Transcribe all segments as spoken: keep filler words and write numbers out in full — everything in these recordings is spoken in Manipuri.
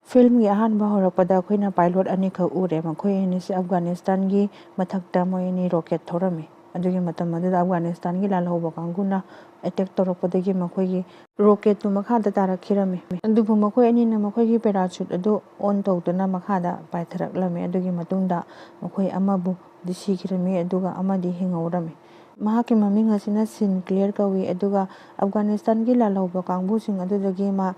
ꯐꯤꯜꯝꯒꯤ ꯑꯍꯥꯟꯕ ꯍꯧꯔꯛꯄꯗ ꯑꯩꯈꯣꯏꯅ ꯄꯥꯏꯂꯣꯠ ꯑꯅꯤꯈꯛ ꯎꯔꯦ꯫ ꯃꯈꯣꯏ ꯑꯅꯤꯁꯤ ꯑꯐꯒꯥꯅꯤꯁꯇꯥꯟꯒꯤ ꯃꯊꯛꯇ ꯃꯣꯏ ꯑꯅꯤ ꯔꯣꯀꯦꯠ ꯊꯧꯔꯝꯃꯤ꯫ ꯑꯗꯨꯒꯤ ꯃꯇꯝ ꯑꯗꯨꯗ ꯑꯐꯒꯥꯅꯤꯁꯇꯥꯟꯒꯤ ꯂꯥꯜꯍꯧꯕ ꯀꯥꯡꯕꯨꯅ ꯑꯦꯇꯦꯛ ꯇꯧꯔꯛꯄꯗꯒꯤ ꯃꯈꯣꯏꯒꯤ ꯔꯣꯀꯦꯠꯇꯨ ꯃꯈꯥꯗ ꯇꯥꯔꯛꯈꯤꯔꯝꯃꯤ꯫ ꯑꯗꯨꯕꯨ ꯃꯈꯣꯏ ꯑꯅꯤꯅ ꯃꯈꯣꯏꯒꯤ ꯄꯦꯔꯥꯁꯨꯠ ꯑꯗꯨ ꯑꯣꯟ ꯇꯧꯗꯨꯅ ꯃꯈꯥꯗ ꯄꯥꯏꯊꯔꯛꯂꯝꯃꯤ꯫ ꯑꯗꯨꯒꯤ ꯃꯇꯨꯡꯗ ꯃꯈꯣꯏ ꯑꯃꯕꯨ ꯗꯤ ꯁꯤꯈꯤꯔꯝꯃꯤ, ꯑꯗꯨꯒ ꯑꯃꯗꯤ ꯍꯤꯡꯍꯧꯔꯝꯃꯤ꯫ ꯃꯍꯥꯛꯀꯤ ꯃꯃꯤꯡ ꯑꯁꯤꯅ ꯁꯤꯟ ꯀ꯭ꯂꯤꯌꯔ ꯀꯧꯏ, ꯑꯗꯨꯒ ꯑꯐꯒꯥꯅꯤꯁꯇꯥꯟꯒꯤ ꯂꯥꯜꯍꯧꯕ ꯀꯥꯡꯕꯨꯁꯤꯡ ꯑꯗꯨꯗꯒꯤ ꯃꯥ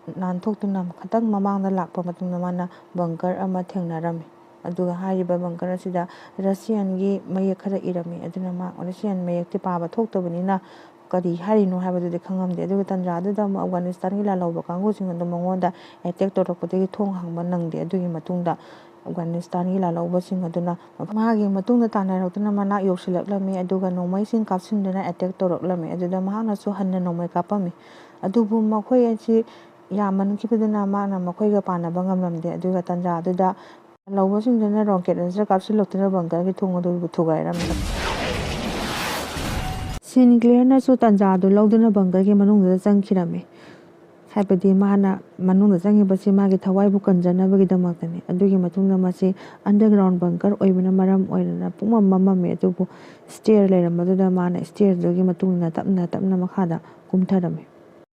ꯅꯥꯟꯊꯣꯛꯇꯨꯅ ꯈꯇꯪ ꯃꯃꯥꯡꯗ ꯂꯥꯛꯄ ꯃꯇꯝꯗ ꯃꯥꯅ ꯕꯪꯀꯔ ꯑꯃ ꯊꯦꯡꯅꯔꯝꯃꯤ꯫ ꯑꯗꯨꯒ ꯍꯥꯏꯔꯤꯕ ꯕꯪꯀꯔ ꯑꯁꯤꯗ ꯔꯁꯤꯌꯥꯟꯒꯤ ꯃꯌꯦꯛ ꯈꯔ ꯏꯔꯝꯃꯤ꯫ ꯑꯗꯨꯅ ꯃꯥ ꯔꯁꯤꯌꯥꯟ ꯃꯌꯦꯛꯇꯤ ꯄꯥꯕ ꯊꯣꯛꯇꯕꯅꯤꯅ ꯀꯔꯤ ꯍꯥꯏꯔꯤꯅꯣ ꯍꯥꯏꯕꯗꯨꯗꯤ ꯈꯪꯉꯝꯗꯦ꯫ ꯑꯗꯨꯒ ꯇꯟꯖꯥꯗꯨꯗ ꯑꯃꯨꯛ ꯑꯐꯒꯥꯅꯤꯁꯇꯥꯟꯒꯤ ꯂꯥꯜꯍꯧꯕ ꯀꯥꯡꯕꯨꯁꯤꯡ ꯑꯗꯨ ꯃꯉꯣꯟꯗ ꯑꯦꯇꯦꯛ ꯇꯧꯔꯛꯄꯗꯒꯤ ꯊꯣꯡ ꯍꯥꯡꯕ ꯅꯪꯗꯦ꯫ ꯑꯗꯨꯒꯤ ꯃꯇꯨꯡꯗ ꯑꯐꯒꯥꯅꯤꯁꯇꯥꯟꯒꯤ ꯂꯥꯜꯍꯧꯕꯁꯤꯡ ꯑꯗꯨꯅ ꯃꯍꯥꯛꯀꯤ ꯃꯇꯨꯡꯗ ꯇꯥꯟꯅꯔꯛꯇꯨꯅ ꯃꯅꯥꯛ ꯌꯧꯁꯤꯜꯂꯛꯂꯝꯃꯤ, ꯑꯗꯨꯒ ꯅꯣꯡꯃꯩꯁꯤꯡ ꯀꯥꯞꯁꯤꯟꯗꯨꯅ ꯑꯦꯇꯦꯛ ꯇꯧꯔꯛꯂꯝꯃꯤ꯫ ꯑꯗꯨꯗ ꯃꯍꯥꯛꯅꯁꯨ ꯍꯟꯅ ꯅꯣꯡꯃꯩ ꯀꯥꯞꯄꯝꯃꯤ꯫ ꯑꯗꯨꯕꯨ ꯃꯈꯣꯏ ꯑꯁꯤ ꯌꯥꯝꯃꯟꯈꯤꯕꯗꯨꯅ ꯃꯥꯅ ꯃꯈꯣꯏꯒ ꯄꯥꯟꯅꯕ ꯉꯝꯂꯝꯗꯦ꯫ ꯑꯗꯨꯒ ꯇꯟꯖꯥꯗꯨꯗ ꯂꯧꯕꯁꯤꯡꯗꯨꯅ ꯔꯣꯀꯦꯠ ꯂꯣꯟꯆꯔ ꯀꯥꯞꯁꯤꯜꯂꯛꯇꯨꯅ ꯕꯪꯀꯔꯒꯤ ꯊꯣꯡ ꯑꯗꯨꯕꯨ ꯊꯨꯒꯥꯏꯔꯝꯃꯤ꯫ ꯁꯤꯟ ꯀ꯭ꯂꯤꯌꯔꯅꯁꯨ ꯇꯟꯖꯥꯗꯨ ꯂꯧꯗꯨꯅ ꯕꯪꯀꯔꯒꯤ ꯃꯅꯨꯡꯗꯨꯗ ꯆꯪꯈꯤꯔꯝꯃꯤ꯫ ꯍꯥꯏꯕꯗꯤ ꯃꯥꯅ ꯃꯅꯨꯡꯗ ꯆꯪꯉꯤꯕꯁꯤ ꯃꯥꯒꯤ ꯊꯋꯥꯏꯕꯨ ꯀꯟꯖꯅꯕꯒꯤꯗꯃꯛꯇꯅꯤ꯫ ꯑꯗꯨꯒꯤ ꯃꯇꯨꯡꯗ ꯃꯁꯤ ꯑꯟꯗꯔꯒ꯭ꯔꯥꯎꯟ ꯕꯪꯀꯔ ꯑꯣꯏꯕꯅ ꯃꯔꯝ ꯑꯣꯏꯔꯅ ꯄꯨꯡꯃꯝ ꯃꯝꯃꯝꯃꯤ, ꯑꯗꯨꯕꯨ ꯁ꯭ꯇꯦꯌꯔ ꯂꯩꯔꯝꯕꯗꯨꯗ ꯃꯥꯅ ꯁ꯭ꯇꯦꯌꯔꯗꯨꯒꯤ ꯃꯇꯨꯡ ꯏꯟꯅ ꯇꯞꯅ ꯇꯞꯅ ꯃꯈꯥꯗ ꯀꯨꯝꯊꯔꯝꯃꯤ꯫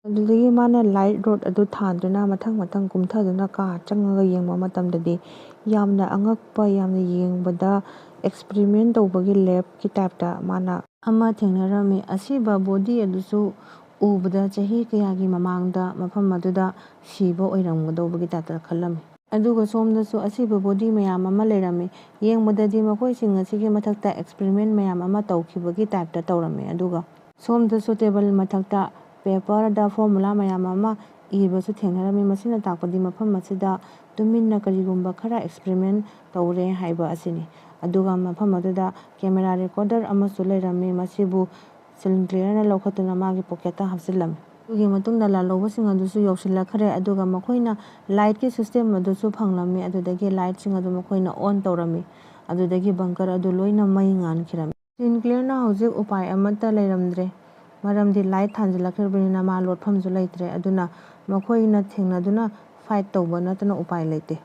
ꯑꯗꯨꯗꯒꯤ ꯃꯥꯅ ꯂꯥꯏꯠ ꯔꯣꯗ ꯑꯗꯨ ꯊꯥꯟꯗꯨꯅ ꯃꯊꯪ ꯃꯊꯪ ꯀꯨꯝꯊꯗꯨꯅ ꯀꯥ ꯆꯪꯉꯒ ꯌꯦꯡꯕ ꯃꯇꯝꯗꯗꯤ ꯌꯥꯝꯅ ꯑꯉꯛꯄ, ꯌꯥꯝꯅ ꯌꯦꯡꯕꯗ ꯑꯦꯛꯁꯄꯔꯤꯃꯦꯟ ꯇꯧꯕꯒꯤ ꯂꯦꯕꯀꯤ ꯇꯥꯏꯞꯇ ꯃꯥꯅ ꯑꯃ ꯊꯦꯡꯅꯔꯝꯃꯤ꯫ ꯑꯁꯤꯕ ꯕꯣꯗꯤ ꯑꯗꯨꯁꯨ ꯎꯕꯗ ꯆꯍꯤ ꯀꯌꯥꯒꯤ ꯃꯃꯥꯡꯗ ꯃꯐꯝ ꯑꯗꯨꯗ ꯁꯤꯕ ꯑꯣꯏꯔꯝꯒꯗꯧꯕꯒꯤ ꯇꯥꯏꯞꯇ ꯈꯜꯂꯝꯃꯤ꯫ ꯑꯗꯨꯒ ꯁꯣꯝꯗꯁꯨ ꯑꯁꯤꯕ ꯕꯣꯗꯤ ꯃꯌꯥꯝ ꯑꯃ ꯂꯩꯔꯝꯃꯤ꯫ ꯌꯦꯡꯕꯗꯗꯤ ꯃꯈꯣꯏꯁꯤꯡ ꯑꯁꯤꯒꯤ ꯃꯊꯛꯇ ꯑꯦꯛꯁꯄꯔꯤꯃꯦꯟ ꯃꯌꯥꯝ ꯑꯃ ꯇꯧꯈꯤꯕꯒꯤ ꯇꯥꯏꯞꯇ ꯇꯧꯔꯝꯃꯤ꯫ ꯑꯗꯨꯒ ꯁꯣꯝꯗꯁꯨ ꯇꯦꯕꯜ ꯃꯊꯛꯇ ꯄꯦꯄꯔꯗ ꯐꯣꯔꯃꯨꯂꯥ ꯃꯌꯥꯝ ꯑꯃ ꯏꯕꯁꯨ ꯊꯦꯡꯅꯔꯝꯃꯤ꯫ ꯃꯁꯤꯅ ꯇꯥꯛꯄꯗꯤ ꯃꯐꯝ ꯑꯁꯤꯗ ꯇꯨꯃꯤꯟꯅ ꯀꯔꯤꯒꯨꯝꯕ ꯈꯔ ꯑꯦꯛꯁꯄꯔꯤꯃꯦꯟ ꯇꯧꯔꯦ ꯍꯥꯏꯕ ꯑꯁꯤꯅꯤ꯫ ꯑꯗꯨꯒ ꯃꯐꯝ ꯑꯗꯨꯗ ꯀꯦꯃꯦꯔꯥ ꯔꯦꯀꯣꯔꯗꯔ ꯑꯃꯁꯨ ꯂꯩꯔꯝꯃꯤ꯫ ꯃꯁꯤꯕꯨ ꯁꯤꯟ ꯀ꯭ꯂꯤꯌꯔꯅ ꯂꯧꯈꯠꯇꯨꯅ ꯃꯥꯒꯤ ꯄꯣꯀꯦꯠꯇ ꯍꯥꯞꯆꯤꯜꯂꯝꯃꯤ꯫ ꯑꯗꯨꯒꯤ ꯃꯇꯨꯡꯗ ꯂꯥꯜꯍꯧꯕꯁꯤꯡ ꯑꯗꯨꯁꯨ ꯌꯧꯁꯤꯜꯂꯛꯈ꯭ꯔꯦ꯫ ꯑꯗꯨꯒ ꯃꯈꯣꯏꯅ ꯂꯥꯏꯠꯀꯤ ꯁꯤꯁꯇꯦꯝ ꯑꯗꯨꯁꯨ ꯐꯪꯂꯝꯃꯤ꯫ ꯑꯗꯨꯗꯒꯤ ꯂꯥꯏꯠꯁꯤꯡ ꯑꯗꯨ ꯃꯈꯣꯏꯅ ꯑꯣꯟ ꯇꯧꯔꯝꯃꯤ꯫ ꯑꯗꯨꯗꯒꯤ ꯕꯪꯀꯔ ꯑꯗꯨ ꯂꯣꯏꯅ ꯃꯩ ꯉꯥꯟꯈꯤꯔꯝꯃꯤ꯫ ꯁꯤꯟ ꯀ꯭ꯂꯤꯌꯔꯅ ꯍꯧꯖꯤꯛ ꯎꯄꯥꯏ ꯑꯃꯠꯇ ꯂꯩꯔꯝꯗ꯭ꯔꯦ, ꯃꯔꯝꯗꯤ ꯂꯥꯏꯠ ꯊꯥꯟꯖꯤꯜꯂꯛꯈ꯭ꯔꯕꯅꯤꯅ ꯃꯥ ꯂꯣꯠꯐꯝꯁꯨ ꯂꯩꯇ꯭ꯔꯦ꯫ ꯑꯗꯨꯅ ꯃꯈꯣꯏꯅ ꯊꯦꯡꯅꯗꯨꯅ ꯐꯥꯏꯠ ꯇꯧꯕ ꯅꯠꯇꯅ ꯎꯄꯥꯏ ꯂꯩꯇꯦ꯫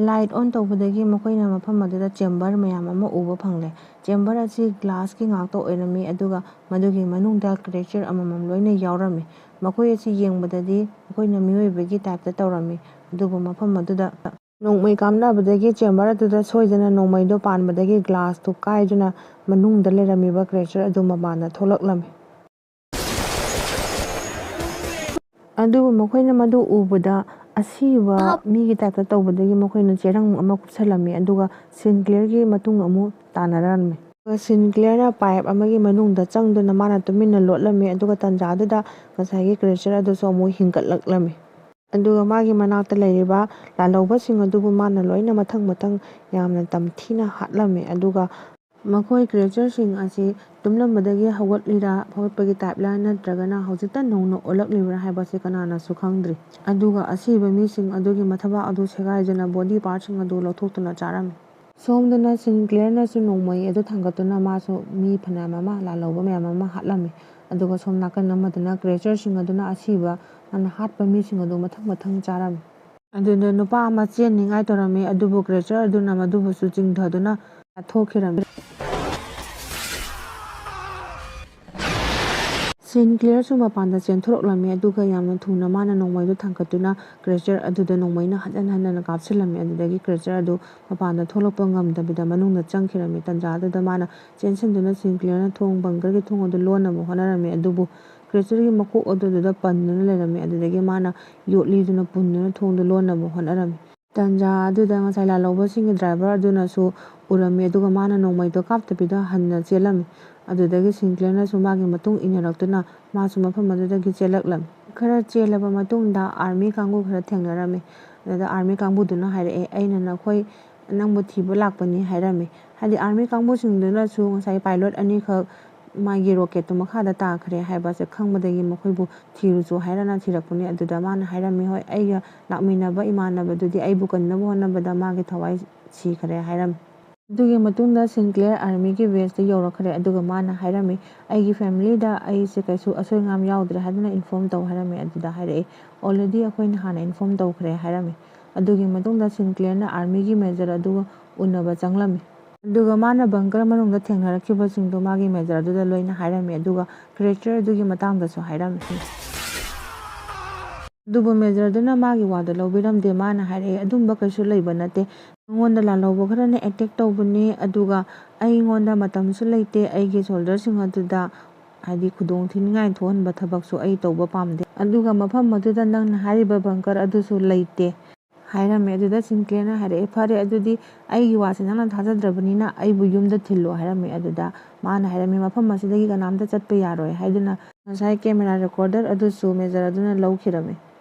ꯂꯥꯏꯠ ꯑꯣꯟ ꯇꯧꯕꯗꯒꯤ ꯃꯈꯣꯏꯅ ꯃꯐꯝ ꯑꯗꯨꯗ ꯆꯦꯝꯕꯔ ꯃꯌꯥꯝ ꯑꯃ ꯎꯕ ꯐꯪꯂꯦ꯫ ꯆꯦꯝꯕꯔ ꯑꯁꯤ ꯒ꯭ꯂꯥꯁꯀꯤ ꯉꯥꯛꯇ ꯑꯣꯏꯔꯝꯃꯤ, ꯑꯗꯨꯒ ꯃꯗꯨꯒꯤ ꯃꯅꯨꯡꯗ ꯀ꯭ꯔꯤꯌꯦꯆꯔ ꯑꯃꯃꯝ ꯂꯣꯏꯅ ꯌꯥꯎꯔꯝꯃꯤ꯫ ꯃꯈꯣꯏ ꯑꯁꯤ ꯌꯦꯡꯕꯗꯗꯤ ꯃꯈꯣꯏꯅ ꯃꯤꯑꯣꯏꯕꯒꯤ ꯇꯥꯏꯞꯇ ꯇꯧꯔꯝꯃꯤ꯫ ꯑꯗꯨꯕꯨ ꯃꯐꯝ ꯑꯗꯨꯗ ꯅꯣꯡꯃꯩ ꯀꯥꯞꯅꯕꯗꯒꯤ ꯆꯦꯝꯕꯔ ꯑꯗꯨꯗ ꯁꯣꯏꯗꯅ ꯅꯣꯡꯃꯩꯗꯣ ꯄꯥꯟꯕꯗꯒꯤ ꯒ꯭ꯂꯥꯁꯇꯨ ꯀꯥꯏꯗꯨꯅ ꯃꯅꯨꯡꯗ ꯂꯩꯔꯝꯃꯤꯕ ꯀ꯭ꯔꯤꯌꯦꯆꯔ ꯑꯗꯨ ꯃꯄꯥꯟꯗ ꯊꯣꯛꯂꯛꯂꯝꯃꯤ꯫ ꯑꯗꯨꯕꯨ ꯃꯈꯣꯏꯅ ꯃꯗꯨ ꯎꯕꯗ ꯑꯁꯤꯕ ꯃꯤꯒꯤ ꯇꯥꯏꯞꯇ ꯇꯧꯕꯗꯒꯤ ꯃꯈꯣꯏꯅ ꯆꯦꯔꯪ ꯑꯃ ꯀꯨꯞꯁꯜꯂꯝꯃꯤ, ꯑꯗꯨꯒ ꯁꯤꯟꯀ꯭ꯂꯤꯌꯔꯒꯤ ꯃꯇꯨꯡ ꯑꯃꯨꯛ ꯇꯥꯟꯅꯔꯝꯃꯤ꯫ ꯁꯤꯟꯀ꯭ꯂꯤꯌꯔꯅ ꯄꯥꯏꯞ ꯑꯃꯒꯤ ꯃꯅꯨꯡꯗ ꯆꯪꯗꯨꯅ ꯃꯥꯅ ꯇꯨꯃꯤꯟꯅ ꯂꯣꯠꯂꯝꯃꯤ, ꯑꯗꯨꯒ ꯇꯟꯖꯥꯗꯨꯗ ꯉꯁꯥꯏꯒꯤ ꯀ꯭ꯔꯤꯌꯦꯆꯔ ꯑꯗꯨꯁꯨ ꯑꯃꯨꯛ ꯍꯤꯡꯒꯠꯂꯛꯂꯝꯃꯤ꯫ ꯑꯗꯨꯒ ꯃꯥꯒꯤ ꯃꯅꯥꯛꯇ ꯂꯩꯔꯤꯕ ꯂꯥꯜꯍꯧꯕꯁꯤꯡ ꯑꯗꯨꯕꯨ ꯃꯥꯅ ꯂꯣꯏꯅ ꯃꯊꯪ ꯃꯊꯪ ꯌꯥꯝꯅ ꯇꯝꯊꯤꯅ ꯍꯥꯠꯂꯝꯃꯤ꯫ ꯑꯗꯨꯒ ꯃꯈꯣꯏ ꯀ꯭ꯔꯤꯌꯦꯆꯔꯁꯤꯡ ꯑꯁꯤ ꯇꯨꯝꯂꯝꯕꯗꯒꯤ ꯍꯧꯒꯠꯂꯤꯔꯥ, ꯐꯥꯎꯒꯠꯄꯒꯤ ꯇꯥꯏꯞꯂꯥ, ꯅꯠꯇ꯭ꯔꯒꯅ ꯍꯧꯖꯤꯛꯇ ꯅꯧꯅ ꯑꯣꯜꯂꯛꯂꯤꯕ꯭ꯔꯥ ꯍꯥꯏꯕꯁꯤ ꯀꯅꯥꯅꯁꯨ ꯈꯪꯗ꯭ꯔꯤ꯫ ꯑꯗꯨꯒ ꯑꯁꯤꯕ ꯃꯤꯁꯤꯡ ꯑꯗꯨꯒꯤ ꯃꯊꯕꯥꯛ ꯑꯗꯨ ꯁꯦꯒꯥꯏꯗꯨꯅ ꯕꯣꯗꯤ ꯄꯥꯔꯠꯁꯤꯡ ꯑꯗꯨ ꯂꯧꯊꯣꯛꯇꯨꯅ ꯆꯥꯔꯝꯃꯤ꯫ ꯁꯣꯝꯗꯅ ꯁꯤꯟꯀ꯭ꯂꯤꯌꯔꯅꯁꯨ ꯅꯣꯡꯃꯩ ꯑꯗꯨ ꯊꯥꯡꯒꯠꯇꯨꯅ ꯃꯥꯁꯨ ꯃꯤ ꯐꯅꯌꯥꯝ ꯑꯃ, ꯂꯥꯜꯍꯧꯕ ꯃꯌꯥꯝ ꯑꯃ ꯍꯥꯠꯂꯝꯃꯤ꯫ ꯑꯗꯨꯒ ꯁꯣꯝ ꯅꯥꯀꯟ ꯑꯃꯗꯅ ꯀ꯭ꯔꯤꯌꯦꯆꯔꯁꯤꯡ ꯑꯗꯨꯅ ꯑꯁꯤꯕ ꯃꯥꯅ ꯍꯥꯠꯄ ꯃꯤꯁꯤꯡ ꯑꯗꯨ ꯃꯊꯪ ꯃꯊꯪ ꯆꯥꯔꯝꯃꯤ꯫ ꯑꯗꯨꯗ ꯅꯨꯄꯥ ꯑꯃ ꯆꯦꯟꯅꯤꯡꯉꯥꯏ ꯇꯧꯔꯝꯃꯤ, ꯑꯗꯨꯕꯨ ꯀ꯭ꯔꯤꯌꯦꯆꯔ ꯑꯗꯨꯅ ꯃꯗꯨꯕꯨꯁꯨ ꯆꯤꯡꯊꯗꯨꯅ ꯊꯣꯛꯈꯤꯔꯝꯃꯤ꯫ ꯁꯤꯟꯀ꯭ꯂꯤꯌꯔꯁꯨ ꯃꯄꯥꯟꯗ ꯆꯦꯟꯊꯣꯔꯛꯂꯝꯃꯤ, ꯑꯗꯨꯒ ꯌꯥꯝꯅ ꯊꯨꯅ ꯃꯥꯅ ꯅꯣꯡꯃꯩꯗꯨ ꯊꯥꯡꯒꯠꯇꯨꯅ ꯀ꯭ꯔꯤꯌꯦꯆꯔ ꯑꯗꯨꯗ ꯅꯣꯡꯃꯩꯅ ꯍꯟꯖꯟ ꯍꯟꯖꯟꯅ ꯀꯥꯞꯁꯤꯜꯂꯝꯃꯤ꯫ ꯑꯗꯨꯗꯒꯤ ꯀ꯭ꯔꯤꯌꯦꯆꯔ ꯑꯗꯨ ꯃꯄꯥꯟꯗ ꯊꯣꯛꯂꯛꯄ ꯉꯝꯗꯕꯤꯗ ꯃꯅꯨꯡꯗ ꯆꯪꯈꯤꯔꯝꯃꯤ꯫ ꯇꯟꯖꯥ ꯑꯗꯨꯗ ꯃꯥꯅ ꯆꯦꯟꯁꯤꯟꯗꯨꯅ ꯁꯤꯟꯀ꯭ꯂꯤꯌꯔꯅ ꯊꯣꯡ, ꯕꯪꯀꯔꯒꯤ ꯊꯣꯡ ꯑꯗꯨ ꯂꯣꯟꯅꯕ ꯍꯣꯠꯅꯔꯝꯃꯤ, ꯑꯗꯨꯕꯨ ꯀ꯭ꯔꯤꯌꯦꯆꯔꯒꯤ ꯃꯀꯣꯛ ꯑꯗꯨꯗꯨꯗ ꯄꯟꯗꯨꯅ ꯂꯩꯔꯝꯃꯤ꯫ ꯑꯗꯨꯗꯒꯤ ꯃꯥꯅ ꯌꯣꯠꯂꯤꯗꯨꯅ ꯄꯨꯟꯗꯨꯅ ꯊꯣꯡꯗꯨ ꯂꯣꯟꯅꯕ ꯍꯣꯠꯅꯔꯝꯃꯤ꯫ ꯇꯟꯖꯥ ꯑꯗꯨꯗ ꯉꯁꯥꯏ ꯂꯥꯜꯍꯧꯕꯁꯤꯡꯒꯤ ꯗ꯭ꯔꯥꯏꯚꯔ ꯑꯗꯨꯅꯁꯨ ꯎꯔꯝꯃꯤ, ꯑꯗꯨꯒ ꯃꯥꯅ ꯅꯣꯡꯃꯩꯗꯣ ꯀꯥꯞꯇꯕꯤꯗ ꯍꯟꯅ ꯆꯦꯜꯂꯝꯃꯤ꯫ ꯑꯗꯨꯗꯒꯤ ꯁꯤꯟꯀ꯭ꯂꯤꯌꯔꯅꯁꯨ ꯃꯥꯒꯤ ꯃꯇꯨꯡ ꯏꯟꯅꯔꯛꯇꯨꯅ ꯃꯥꯁꯨ ꯃꯐꯝ ꯑꯗꯨꯗꯒꯤ ꯆꯦꯜꯂꯛꯂꯝꯃꯤ꯫ ꯈꯔ ꯆꯦꯜꯂꯕ ꯃꯇꯨꯡꯗ ꯑꯥꯔꯃꯤ ꯀꯥꯡꯕꯨ ꯈꯔ ꯊꯦꯡꯅꯔꯝꯃꯤ꯫ ꯑꯗꯨꯗ ꯑꯥꯔꯃꯤ ꯀꯥꯡꯕꯨꯗꯨꯅ ꯍꯥꯏꯔꯛꯑꯦ, "ꯑꯩꯅ ꯅꯈꯣꯏ, ꯅꯪꯕꯨ ꯊꯤꯕ ꯂꯥꯛꯄꯅꯤ" ꯍꯥꯏꯔꯝꯃꯤ꯫ ꯍꯥꯏꯗꯤ ꯑꯥꯔꯃꯤ ꯀꯥꯡꯕꯨꯁꯤꯡꯗꯨꯅꯁꯨ ꯉꯁꯥꯏ ꯄꯥꯏꯂꯣꯠ ꯑꯅꯤꯈꯛ ꯃꯥꯒꯤ ꯔꯣꯀꯦꯠꯇꯨ ꯃꯈꯥꯗ ꯇꯥꯈ꯭ꯔꯦ ꯍꯥꯏꯕꯁꯦ ꯈꯪꯕꯗꯒꯤ ꯃꯈꯣꯏꯕꯨ ꯊꯤꯔꯨꯆꯣ ꯍꯥꯏꯔꯅ ꯊꯤꯔꯛꯄꯅꯤ꯫ ꯑꯗꯨꯗ ꯃꯥꯅ ꯍꯥꯏꯔꯝꯃꯤ, "ꯍꯣꯏ, ꯑꯩꯒ ꯂꯥꯛꯃꯤꯟꯅꯕ ꯏꯃꯥꯟꯅꯕꯗꯨꯗꯤ ꯑꯩꯕꯨ ꯀꯟꯅꯕ ꯍꯣꯠꯅꯕꯗ ꯃꯥꯒꯤ ꯊꯋꯥꯏ ꯁꯤꯈ꯭ꯔꯦ" ꯍꯥꯏꯔꯝꯃꯤ꯫ ꯑꯗꯨꯒꯤ ꯃꯇꯨꯡꯗ ꯁꯤꯟꯀ꯭ꯂꯤꯌꯔ ꯑꯥꯔꯃꯤꯒꯤ ꯕꯦꯁꯇ ꯌꯧꯔꯛꯈ꯭ꯔꯦ꯫ ꯑꯗꯨꯒ ꯃꯥꯅ ꯍꯥꯏꯔꯝꯃꯤ, "ꯑꯩꯒꯤ ꯐꯦꯃꯤꯂꯤꯗ ꯑꯩꯁꯦ ꯀꯩꯁꯨ ꯑꯁꯣꯏ ꯑꯉꯥꯝ ꯌꯥꯎꯗ꯭ꯔꯦ ꯍꯥꯏꯗꯨꯅ ꯏꯟꯐꯣꯔꯝ ꯇꯧ" ꯍꯥꯏꯔꯝꯃꯤ꯫ ꯑꯗꯨꯗ ꯍꯥꯏꯔꯛꯑꯦ, "ꯑꯣꯜꯔꯦꯗꯤ ꯑꯩꯈꯣꯏꯅ ꯍꯥꯟꯅ ꯏꯟꯐꯣꯔꯝ ꯇꯧꯈ꯭ꯔꯦ" ꯍꯥꯏꯔꯝꯃꯤ꯫ ꯑꯗꯨꯒꯤ ꯃꯇꯨꯡꯗ ꯁꯤꯟꯀ꯭ꯂꯤꯌꯔꯅ ꯑꯥꯔꯃꯤꯒꯤ ꯃꯦꯖꯔ ꯑꯗꯨꯒ ꯎꯅꯕ ꯆꯪꯂꯝꯃꯤ꯫ ꯑꯗꯨꯒ ꯃꯥꯅ ꯕꯪꯀꯔ ꯃꯅꯨꯡꯗ ꯊꯦꯡꯅꯔꯛꯈꯤꯕꯁꯤꯡꯗꯣ ꯃꯥꯒꯤ ꯃꯦꯖꯔ ꯑꯗꯨꯗ ꯂꯣꯏꯅ ꯍꯥꯏꯔꯝꯃꯤ꯫ ꯑꯗꯨꯒ ꯀ꯭ꯔꯤꯌꯦꯆꯔ ꯑꯗꯨꯒꯤ ꯃꯇꯥꯡꯗꯁꯨ ꯍꯥꯏꯔꯝꯃꯤ꯫ ꯑꯗꯨꯕꯨ ꯃꯦꯖꯔꯗꯨꯅ ꯃꯥꯒꯤ ꯋꯥꯗꯣ ꯂꯧꯕꯤꯔꯝꯗꯦ꯫ ꯃꯥꯅ ꯍꯥꯏꯔꯛꯑꯦ, "ꯑꯗꯨꯝꯕ ꯀꯩꯁꯨ ꯂꯩꯕ ꯅꯠꯇꯦ꯫ ꯅꯉꯣꯟꯗ ꯂꯥꯜꯍꯧꯕ ꯈꯔꯅ ꯑꯦꯇꯦꯛ ꯇꯧꯕꯅꯤ, ꯑꯗꯨꯒ ꯑꯩꯉꯣꯟꯗ ꯃꯇꯝꯁꯨ ꯂꯩꯇꯦ꯫ ꯑꯩꯒꯤ ꯁꯣꯜꯗꯔꯁꯤꯡ ꯑꯗꯨꯗ, ꯍꯥꯏꯗꯤ, ꯈꯨꯗꯣꯡ ꯊꯤꯅꯤꯡꯉꯥꯏ ꯊꯣꯛꯍꯟꯕ ꯊꯕꯛꯁꯨ ꯑꯩ ꯇꯧꯕ ꯄꯥꯝꯗꯦ꯫ ꯑꯗꯨꯒ ꯃꯐꯝ ꯑꯗꯨꯗ ꯅꯪꯅ ꯍꯥꯏꯔꯤꯕ ꯕꯪꯀꯔ ꯑꯗꯨꯁꯨ ꯂꯩꯇꯦ" ꯍꯥꯏꯔꯝꯃꯦ꯫ ꯑꯗꯨꯗ ꯁꯤꯟꯀ꯭ꯂꯤꯌꯔꯅ ꯍꯥꯏꯔꯛꯑꯦ, "ꯐꯔꯦ, ꯑꯗꯨꯗꯤ ꯑꯩꯒꯤ ꯋꯥꯁꯦ ꯅꯪꯅ ꯊꯥꯖꯗ꯭ꯔꯕꯅꯤꯅ ꯑꯩꯕꯨ ꯌꯨꯝꯗ ꯊꯤꯜꯂꯣ" ꯍꯥꯏꯔꯝꯃꯦ꯫ ꯑꯗꯨꯗ ꯃꯥꯅ ꯍꯥꯏꯔꯝꯃꯤ, "ꯃꯐꯝ ꯑꯁꯤꯗꯒꯤ ꯀꯅꯥꯝꯇ ꯆꯠꯄ ꯌꯥꯔꯣꯏ" ꯍꯥꯏꯗꯨꯅ ꯉꯁꯥꯏ ꯀꯦꯃꯦꯔꯥ ꯔꯦꯀꯣꯔꯗꯔ ꯑꯗꯨꯁꯨ ꯃꯦꯖꯔ ꯑꯗꯨꯅ ꯂꯧꯈꯤꯔꯝꯃꯤ꯫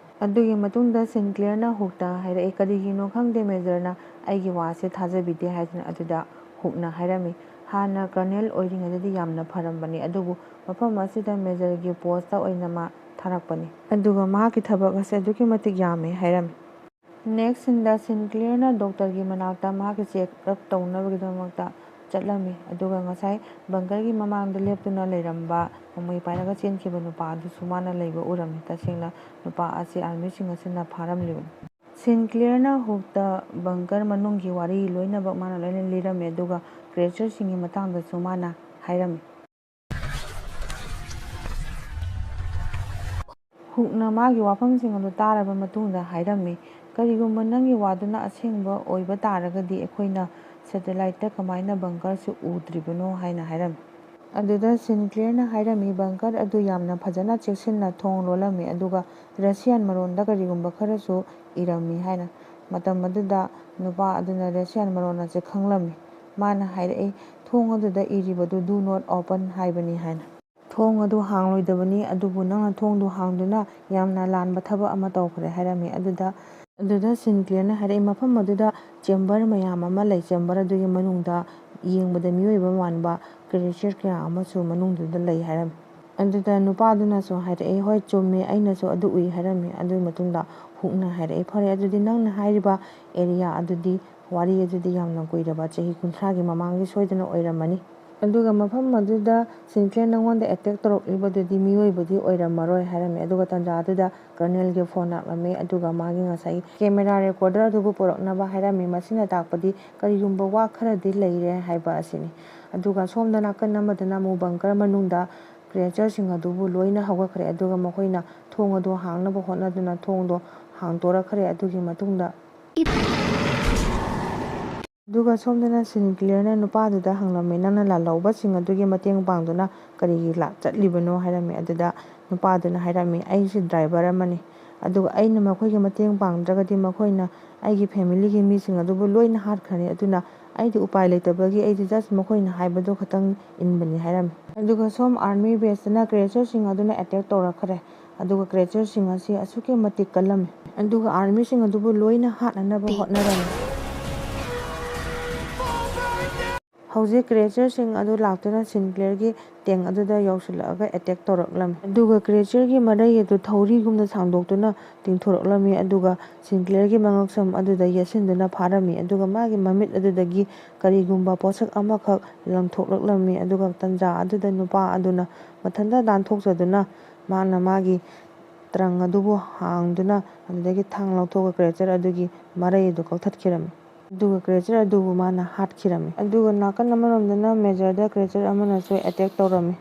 ꯑꯗꯨꯒꯤ ꯃꯇꯨꯡꯗ ꯁꯤꯟꯀ꯭ꯂꯤꯌꯔꯅ ꯍꯨꯛꯇ ꯍꯥꯏꯔꯛꯑꯦ, "ꯀꯔꯤꯒꯤꯅꯣ ꯈꯪꯗꯦ, ꯃꯦꯖꯔꯅ ꯑꯩꯒꯤ ꯋꯥꯁꯦ ꯊꯥꯖꯕꯤꯗꯦ" ꯍꯥꯏꯗꯨꯅ꯫ ꯑꯗꯨꯗ ꯍꯨꯛꯅ ꯍꯥꯏꯔꯝꯃꯤ, "ꯍꯥꯟꯅ ꯀꯔꯅꯦꯜ ꯑꯣꯏꯔꯤꯉꯩꯗꯗꯤ ꯌꯥꯝꯅ ꯐꯔꯝꯕꯅꯤ, ꯑꯗꯨꯕꯨ ꯃꯐꯝ ꯑꯁꯤꯗ ꯃꯦꯖꯔꯒꯤ ꯄꯣꯁꯇ ꯑꯣꯏꯅ ꯃꯥ ꯊꯥꯔꯛꯄꯅꯤ꯫ ꯑꯗꯨꯒ ꯃꯍꯥꯛꯀꯤ ꯊꯕꯛ ꯑꯁꯦ ꯑꯗꯨꯛꯀꯤ ꯃꯇꯤꯛ ꯌꯥꯝꯃꯦ" ꯍꯥꯏꯔꯝꯃꯤ꯫ ꯅꯦꯛꯁ ꯁꯤꯟꯗ ꯁꯤꯟꯀ꯭ꯂꯤꯌꯔꯅ ꯗꯣꯛꯇꯔꯒꯤ ꯃꯅꯥꯛꯇ ꯃꯍꯥꯛꯀꯤ ꯆꯦꯛ ꯑꯞ ꯇꯧꯅꯕꯒꯤꯗꯃꯛꯇ ꯆꯠꯂꯝꯃꯤ꯫ ꯑꯗꯨꯒ ꯉꯁꯥꯏ ꯕꯪꯀꯔꯒꯤ ꯃꯃꯥꯡꯗ ꯂꯦꯞꯇꯨꯅ ꯂꯩꯔꯝꯕ ꯅꯣꯡꯃꯩ ꯄꯥꯏꯔꯒ ꯆꯦꯟꯈꯤꯕ ꯅꯨꯄꯥ ꯑꯗꯨꯁꯨ ꯃꯥꯅ ꯂꯩꯕ ꯎꯔꯝꯃꯤ꯫ ꯇꯁꯦꯡꯅ ꯅꯨꯄꯥ ꯑꯁꯤ ꯑꯥꯔꯃꯤꯁꯤꯡ ꯑꯁꯤꯅ ꯐꯥꯔꯝꯂꯤꯕꯅꯤ꯫ ꯁꯤꯟꯀ꯭ꯂꯤꯌꯔꯅ ꯍꯨꯛꯇ ꯕꯪꯀꯔ ꯃꯅꯨꯡꯒꯤ ꯋꯥꯔꯤ ꯂꯣꯏꯅꯃꯛ ꯃꯥꯅ ꯂꯣꯏꯅ ꯂꯤꯔꯝꯃꯤ, ꯑꯗꯨꯒ ꯀ꯭ꯔꯤꯌꯦꯆꯔꯁꯤꯡꯒꯤ ꯃꯇꯥꯡꯗꯁꯨ ꯃꯥꯅ ꯍꯥꯏꯔꯝꯃꯤ꯫ ꯍꯨꯛꯅ ꯃꯥꯒꯤ ꯋꯥꯐꯝꯁꯤꯡ ꯑꯗꯨ ꯇꯥꯔꯕ ꯃꯇꯨꯡꯗ ꯍꯥꯏꯔꯝꯃꯤ, "ꯀꯔꯤꯒꯨꯝꯕ ꯅꯪꯒꯤ ꯋꯥꯗꯨꯅ ꯑꯁꯦꯡꯕ ꯑꯣꯏꯕ ꯇꯥꯔꯒꯗꯤ ꯑꯩꯈꯣꯏꯅ ꯁꯦꯇꯦꯂꯥꯏꯠꯇ ꯀꯃꯥꯏꯅ ꯕꯪꯀꯔꯁꯨ ꯎꯗ꯭ꯔꯤꯕꯅꯣ?" ꯍꯥꯏꯅ ꯍꯥꯏꯔꯝꯃꯤ꯫ ꯑꯗꯨꯗ ꯁꯤꯟꯀ꯭ꯂꯤꯌꯔꯅ ꯍꯥꯏꯔꯝꯃꯤ, "ꯕꯪꯀꯔ ꯑꯗꯨ ꯌꯥꯝꯅ ꯐꯖꯅ ꯆꯦꯛꯁꯤꯟꯅ ꯊꯣꯡ ꯂꯣꯜꯂꯝꯃꯤ, ꯑꯗꯨꯒ ꯔꯁꯤꯌꯥꯟ ꯃꯔꯣꯟꯗ ꯀꯔꯤꯒꯨꯝꯕ ꯈꯔꯁꯨ ꯏꯔꯝꯃꯤ" ꯍꯥꯏꯅ꯫ ꯃꯇꯝ ꯑꯗꯨꯗ ꯅꯨꯄꯥ ꯑꯗꯨꯅ ꯔꯁꯤꯌꯥꯟ ꯃꯔꯣꯟ ꯑꯁꯤ ꯈꯪꯂꯝꯃꯤ꯫ ꯃꯥꯅ ꯍꯥꯏꯔꯛꯏ, "ꯊꯣꯡ ꯑꯗꯨꯗ ꯏꯔꯤꯕꯗꯨ 'Do not open' ꯍꯥꯏꯕꯅꯤ" ꯍꯥꯏꯅ꯫ "ꯊꯣꯡ ꯑꯗꯨ ꯍꯥꯡꯂꯣꯏꯗꯕꯅꯤ, ꯑꯗꯨꯕꯨ ꯅꯪꯅ ꯊꯣꯡꯗꯨ ꯍꯥꯡꯗꯨꯅ ꯌꯥꯝꯅ ꯂꯥꯟꯕ ꯊꯕꯛ ꯑꯃ ꯇꯧꯈ꯭ꯔꯦ" ꯍꯥꯏꯔꯝꯃꯤ꯫ ꯑꯗꯨꯗ, ꯑꯗꯨꯗ ꯁꯤꯟꯀ꯭ꯂꯤꯌꯔꯅ ꯍꯥꯏꯔꯛꯏ, "ꯃꯐꯝ ꯑꯗꯨꯗ ꯆꯦꯝꯕꯔ ꯃꯌꯥꯝ ꯑꯃ ꯂꯩ꯫ ꯆꯦꯝꯕꯔ ꯑꯗꯨꯒꯤ ꯃꯅꯨꯡꯗ ꯌꯦꯡꯕꯗ ꯃꯤꯑꯣꯏꯕ ꯃꯥꯟꯕ ꯀ꯭ꯔꯤꯌꯦꯆꯔ ꯀꯌꯥ ꯑꯃꯁꯨ ꯃꯅꯨꯡꯗꯨꯗ ꯂꯩ" ꯍꯥꯏꯔꯝꯃꯤ꯫ ꯑꯗꯨꯗ ꯅꯨꯄꯥꯗꯨꯅꯁꯨ ꯍꯥꯏꯔꯛꯏ, "ꯍꯣꯏ, ꯆꯨꯝꯃꯦ, ꯑꯩꯅꯁꯨ ꯑꯗꯨ ꯎꯏ" ꯍꯥꯏꯔꯝꯃꯤ꯫ ꯑꯗꯨꯒꯤ ꯃꯇꯨꯡꯗ ꯍꯨꯛꯅ ꯍꯥꯏꯔꯛꯏ, "ꯐꯔꯦ, ꯑꯗꯨꯗꯤ ꯅꯪꯅ ꯍꯥꯏꯔꯤꯕ ꯑꯦꯔꯤꯌꯥ ꯑꯗꯨꯗꯤ ꯋꯥꯔꯤ ꯑꯗꯨꯗꯤ ꯌꯥꯝꯅ ꯀꯨꯏꯔꯕ, ꯆꯍꯤ ꯀꯨꯟꯊ꯭ꯔꯥꯒꯤ ꯃꯃꯥꯡꯒꯤ ꯁꯣꯏꯗꯅ ꯑꯣꯏꯔꯝꯃꯅꯤ꯫ ꯑꯗꯨꯒ ꯃꯐꯝ ꯑꯗꯨꯗ ꯁꯤꯟꯀ꯭ꯂꯤꯌꯔ ꯅꯉꯣꯟꯗ ꯑꯦꯇꯦꯛ ꯇꯧꯔꯛꯂꯤꯕꯗꯨꯗꯤ ꯃꯤꯑꯣꯏꯕꯗꯤ ꯑꯣꯏꯔꯝꯃꯔꯣꯏ ꯍꯥꯏꯔꯝꯃꯤ꯫ ꯑꯗꯨꯒ ꯇꯥꯟꯖꯥ ꯑꯗꯨꯗ ꯀꯔꯅꯦꯜꯒꯤ ꯐꯣꯟ ꯂꯥꯛꯂꯝꯃꯤ꯫ ꯑꯗꯨꯒ ꯃꯥꯒꯤ ꯉꯁꯥꯏꯒꯤ ꯀꯦꯃꯦꯔꯥ ꯔꯦꯀꯣꯔꯗꯔ ꯑꯗꯨꯕꯨ ꯄꯨꯔꯛꯅꯕ ꯍꯥꯏꯔꯝꯃꯤ꯫ ꯃꯁꯤꯅ ꯇꯥꯛꯄꯗꯤ ꯀꯔꯤꯒꯨꯝꯕ ꯋꯥ ꯈꯔꯗꯤ ꯂꯩꯔꯦ ꯍꯥꯏꯕ ꯑꯁꯤꯅꯤ꯫ ꯑꯗꯨꯒ ꯁꯣꯝꯗ ꯅꯥꯀꯟ ꯑꯃꯗꯅ ꯑꯃꯨꯛ ꯕꯪꯀꯔ ꯃꯅꯨꯡꯗ ꯀ꯭ꯔꯤꯌꯦꯆꯔꯁꯤꯡ ꯑꯗꯨꯕꯨ ꯂꯣꯏꯅ ꯍꯧꯒꯠꯈ꯭ꯔꯦ꯫ ꯑꯗꯨꯒ ꯃꯈꯣꯏꯅ ꯊꯣꯡ ꯑꯗꯨ ꯍꯥꯡꯅꯕ ꯍꯣꯠꯅꯗꯨꯅ ꯊꯣꯡꯗꯣ ꯍꯥꯡꯗꯣꯔꯛꯈ꯭ꯔꯦ꯫ ꯑꯗꯨꯒꯤ ꯃꯇꯨꯡꯗ ꯑꯗꯨꯒ ꯁꯣꯝꯗꯅ ꯁꯤꯟꯀ꯭ꯂꯤꯌꯔꯅ ꯅꯨꯄꯥꯗꯨꯗ ꯍꯪꯂꯝꯃꯤ, "ꯅꯪꯅ ꯂꯥꯜꯍꯧꯕꯁꯤꯡ ꯑꯗꯨꯒꯤ ꯃꯇꯦꯡ ꯄꯥꯡꯗꯨꯅ ꯀꯔꯤꯒꯤ ꯂꯥ-, ꯆꯠꯂꯤꯕꯅꯣ?" ꯍꯥꯏꯔꯝꯃꯤ꯫ ꯑꯗꯨꯗ ꯅꯨꯄꯥꯗꯨꯅ ꯍꯥꯏꯔꯝꯃꯤ, "ꯑꯩꯁꯤ ꯗ꯭ꯔꯥꯏꯚꯔ ꯑꯃꯅꯤ, ꯑꯗꯨꯒ ꯑꯩꯅ ꯃꯈꯣꯏꯒꯤ ꯃꯇꯦꯡ ꯄꯥꯡꯗ꯭ꯔꯒꯗꯤ ꯃꯈꯣꯏꯅ ꯑꯩꯒꯤ ꯐꯦꯃꯤꯂꯤꯒꯤ ꯃꯤꯁꯤꯡ ꯑꯗꯨꯕꯨ ꯂꯣꯏꯅ ꯍꯥꯠꯈ꯭ꯔꯅꯤ꯫ ꯑꯗꯨꯅ ꯑꯩꯗꯤ ꯎꯄꯥꯏ ꯂꯩꯇꯕꯒꯤ ꯑꯩꯗꯤ just ꯃꯈꯣꯏꯅ ꯍꯥꯏꯕꯗꯨ ꯈꯛꯇꯪ ꯏꯟꯕꯅꯤ" ꯍꯥꯏꯔꯝꯃꯤ꯫ ꯑꯗꯨꯒ ꯁꯣꯝ ꯑꯥꯔꯃꯤ ꯕꯦꯁꯇꯅ ꯀ꯭ꯔꯤꯌꯦꯆꯔꯁꯤꯡ ꯑꯗꯨꯅ ꯑꯦꯇꯦꯛ ꯇꯧꯔꯛꯈ꯭ꯔꯦ꯫ ꯑꯗꯨꯒ ꯀ꯭ꯔꯤꯌꯦꯆꯔꯁꯤꯡ ꯑꯁꯤ ꯑꯁꯨꯛꯀꯤ ꯃꯇꯤꯛ ꯀꯜꯂꯝꯃꯤ꯫ ꯑꯗꯨꯒ ꯑꯥꯔꯃꯤꯁꯤꯡ ꯑꯗꯨꯕꯨ ꯂꯣꯏꯅ ꯍꯥꯠꯅꯅꯕ ꯍꯣꯠꯅꯔꯝꯃꯤ꯫ ꯍꯧꯖꯤꯛ ꯀ꯭ꯔꯤꯌꯦꯆꯔꯁꯤꯡ ꯑꯗꯨ ꯂꯥꯛꯇꯨꯅ ꯁꯤꯟꯀ꯭ꯂꯤꯌꯔꯒꯤ ꯇꯦꯡ ꯑꯗꯨꯗ ꯌꯧꯁꯤꯜꯂꯛꯂꯒ ꯑꯦꯇꯦꯛ ꯇꯧꯔꯛꯂꯝꯃꯤ꯫ ꯑꯗꯨꯒ ꯀ꯭ꯔꯤꯌꯦꯆꯔꯒꯤ ꯃꯔꯩ ꯑꯗꯨ ꯊꯧꯔꯤꯒꯨꯝꯅ ꯁꯥꯡꯗꯣꯛꯇꯨꯅ ꯇꯤꯡꯊꯣꯔꯛꯂꯝꯃꯤ꯫ ꯑꯗꯨꯒ ꯁꯤꯟꯀ꯭ꯂꯤꯌꯔꯒꯤ ꯃꯉꯛꯁꯝ ꯑꯗꯨꯗ ꯌꯦꯠꯁꯤꯟꯗꯨꯅ ꯐꯥꯔꯝꯃꯤ꯫ ꯑꯗꯨꯒ ꯃꯥꯒꯤ ꯃꯃꯤꯠ ꯑꯗꯨꯗꯒꯤ ꯀꯔꯤꯒꯨꯝꯕ ꯄꯣꯠꯁꯛ ꯑꯃꯈꯛ ꯂꯪꯊꯣꯛꯂꯛꯂꯝꯃꯤ꯫ ꯑꯗꯨꯒ ꯇꯟꯖꯥ ꯑꯗꯨꯗ ꯅꯨꯄꯥ ꯑꯗꯨꯅ ꯃꯊꯟꯇ ꯅꯥꯟꯊꯣꯛꯆꯗꯨꯅ ꯃꯥꯅ ꯃꯥꯒꯤ ꯇ꯭ꯔꯪ ꯑꯗꯨꯕꯨ ꯍꯥꯡꯗꯨꯅ ꯑꯗꯨꯗꯒꯤ ꯊꯥꯡ ꯂꯧꯊꯣꯛꯑꯒ ꯀ꯭ꯔꯤꯌꯦꯆꯔ ꯑꯗꯨꯒꯤ ꯃꯔꯩ ꯑꯗꯨ ꯀꯛꯊꯠꯈꯤꯔꯝꯃꯤ꯫ ꯑꯗꯨꯒ ꯀ꯭ꯔꯤꯌꯦꯆꯔ ꯑꯗꯨꯕꯨ ꯃꯥꯅ ꯍꯥꯠꯈꯤꯔꯝꯃꯤ꯫ ꯑꯗꯨꯒ ꯅꯥꯀꯟ ꯑꯃꯔꯣꯝꯗꯅ ꯃꯦꯖꯔꯗ ꯀ꯭ꯔꯤꯌꯦꯆꯔ ꯑꯃꯅꯁꯨ ꯑꯦꯇꯦꯛ ꯇꯧꯔꯝꯃꯤ꯫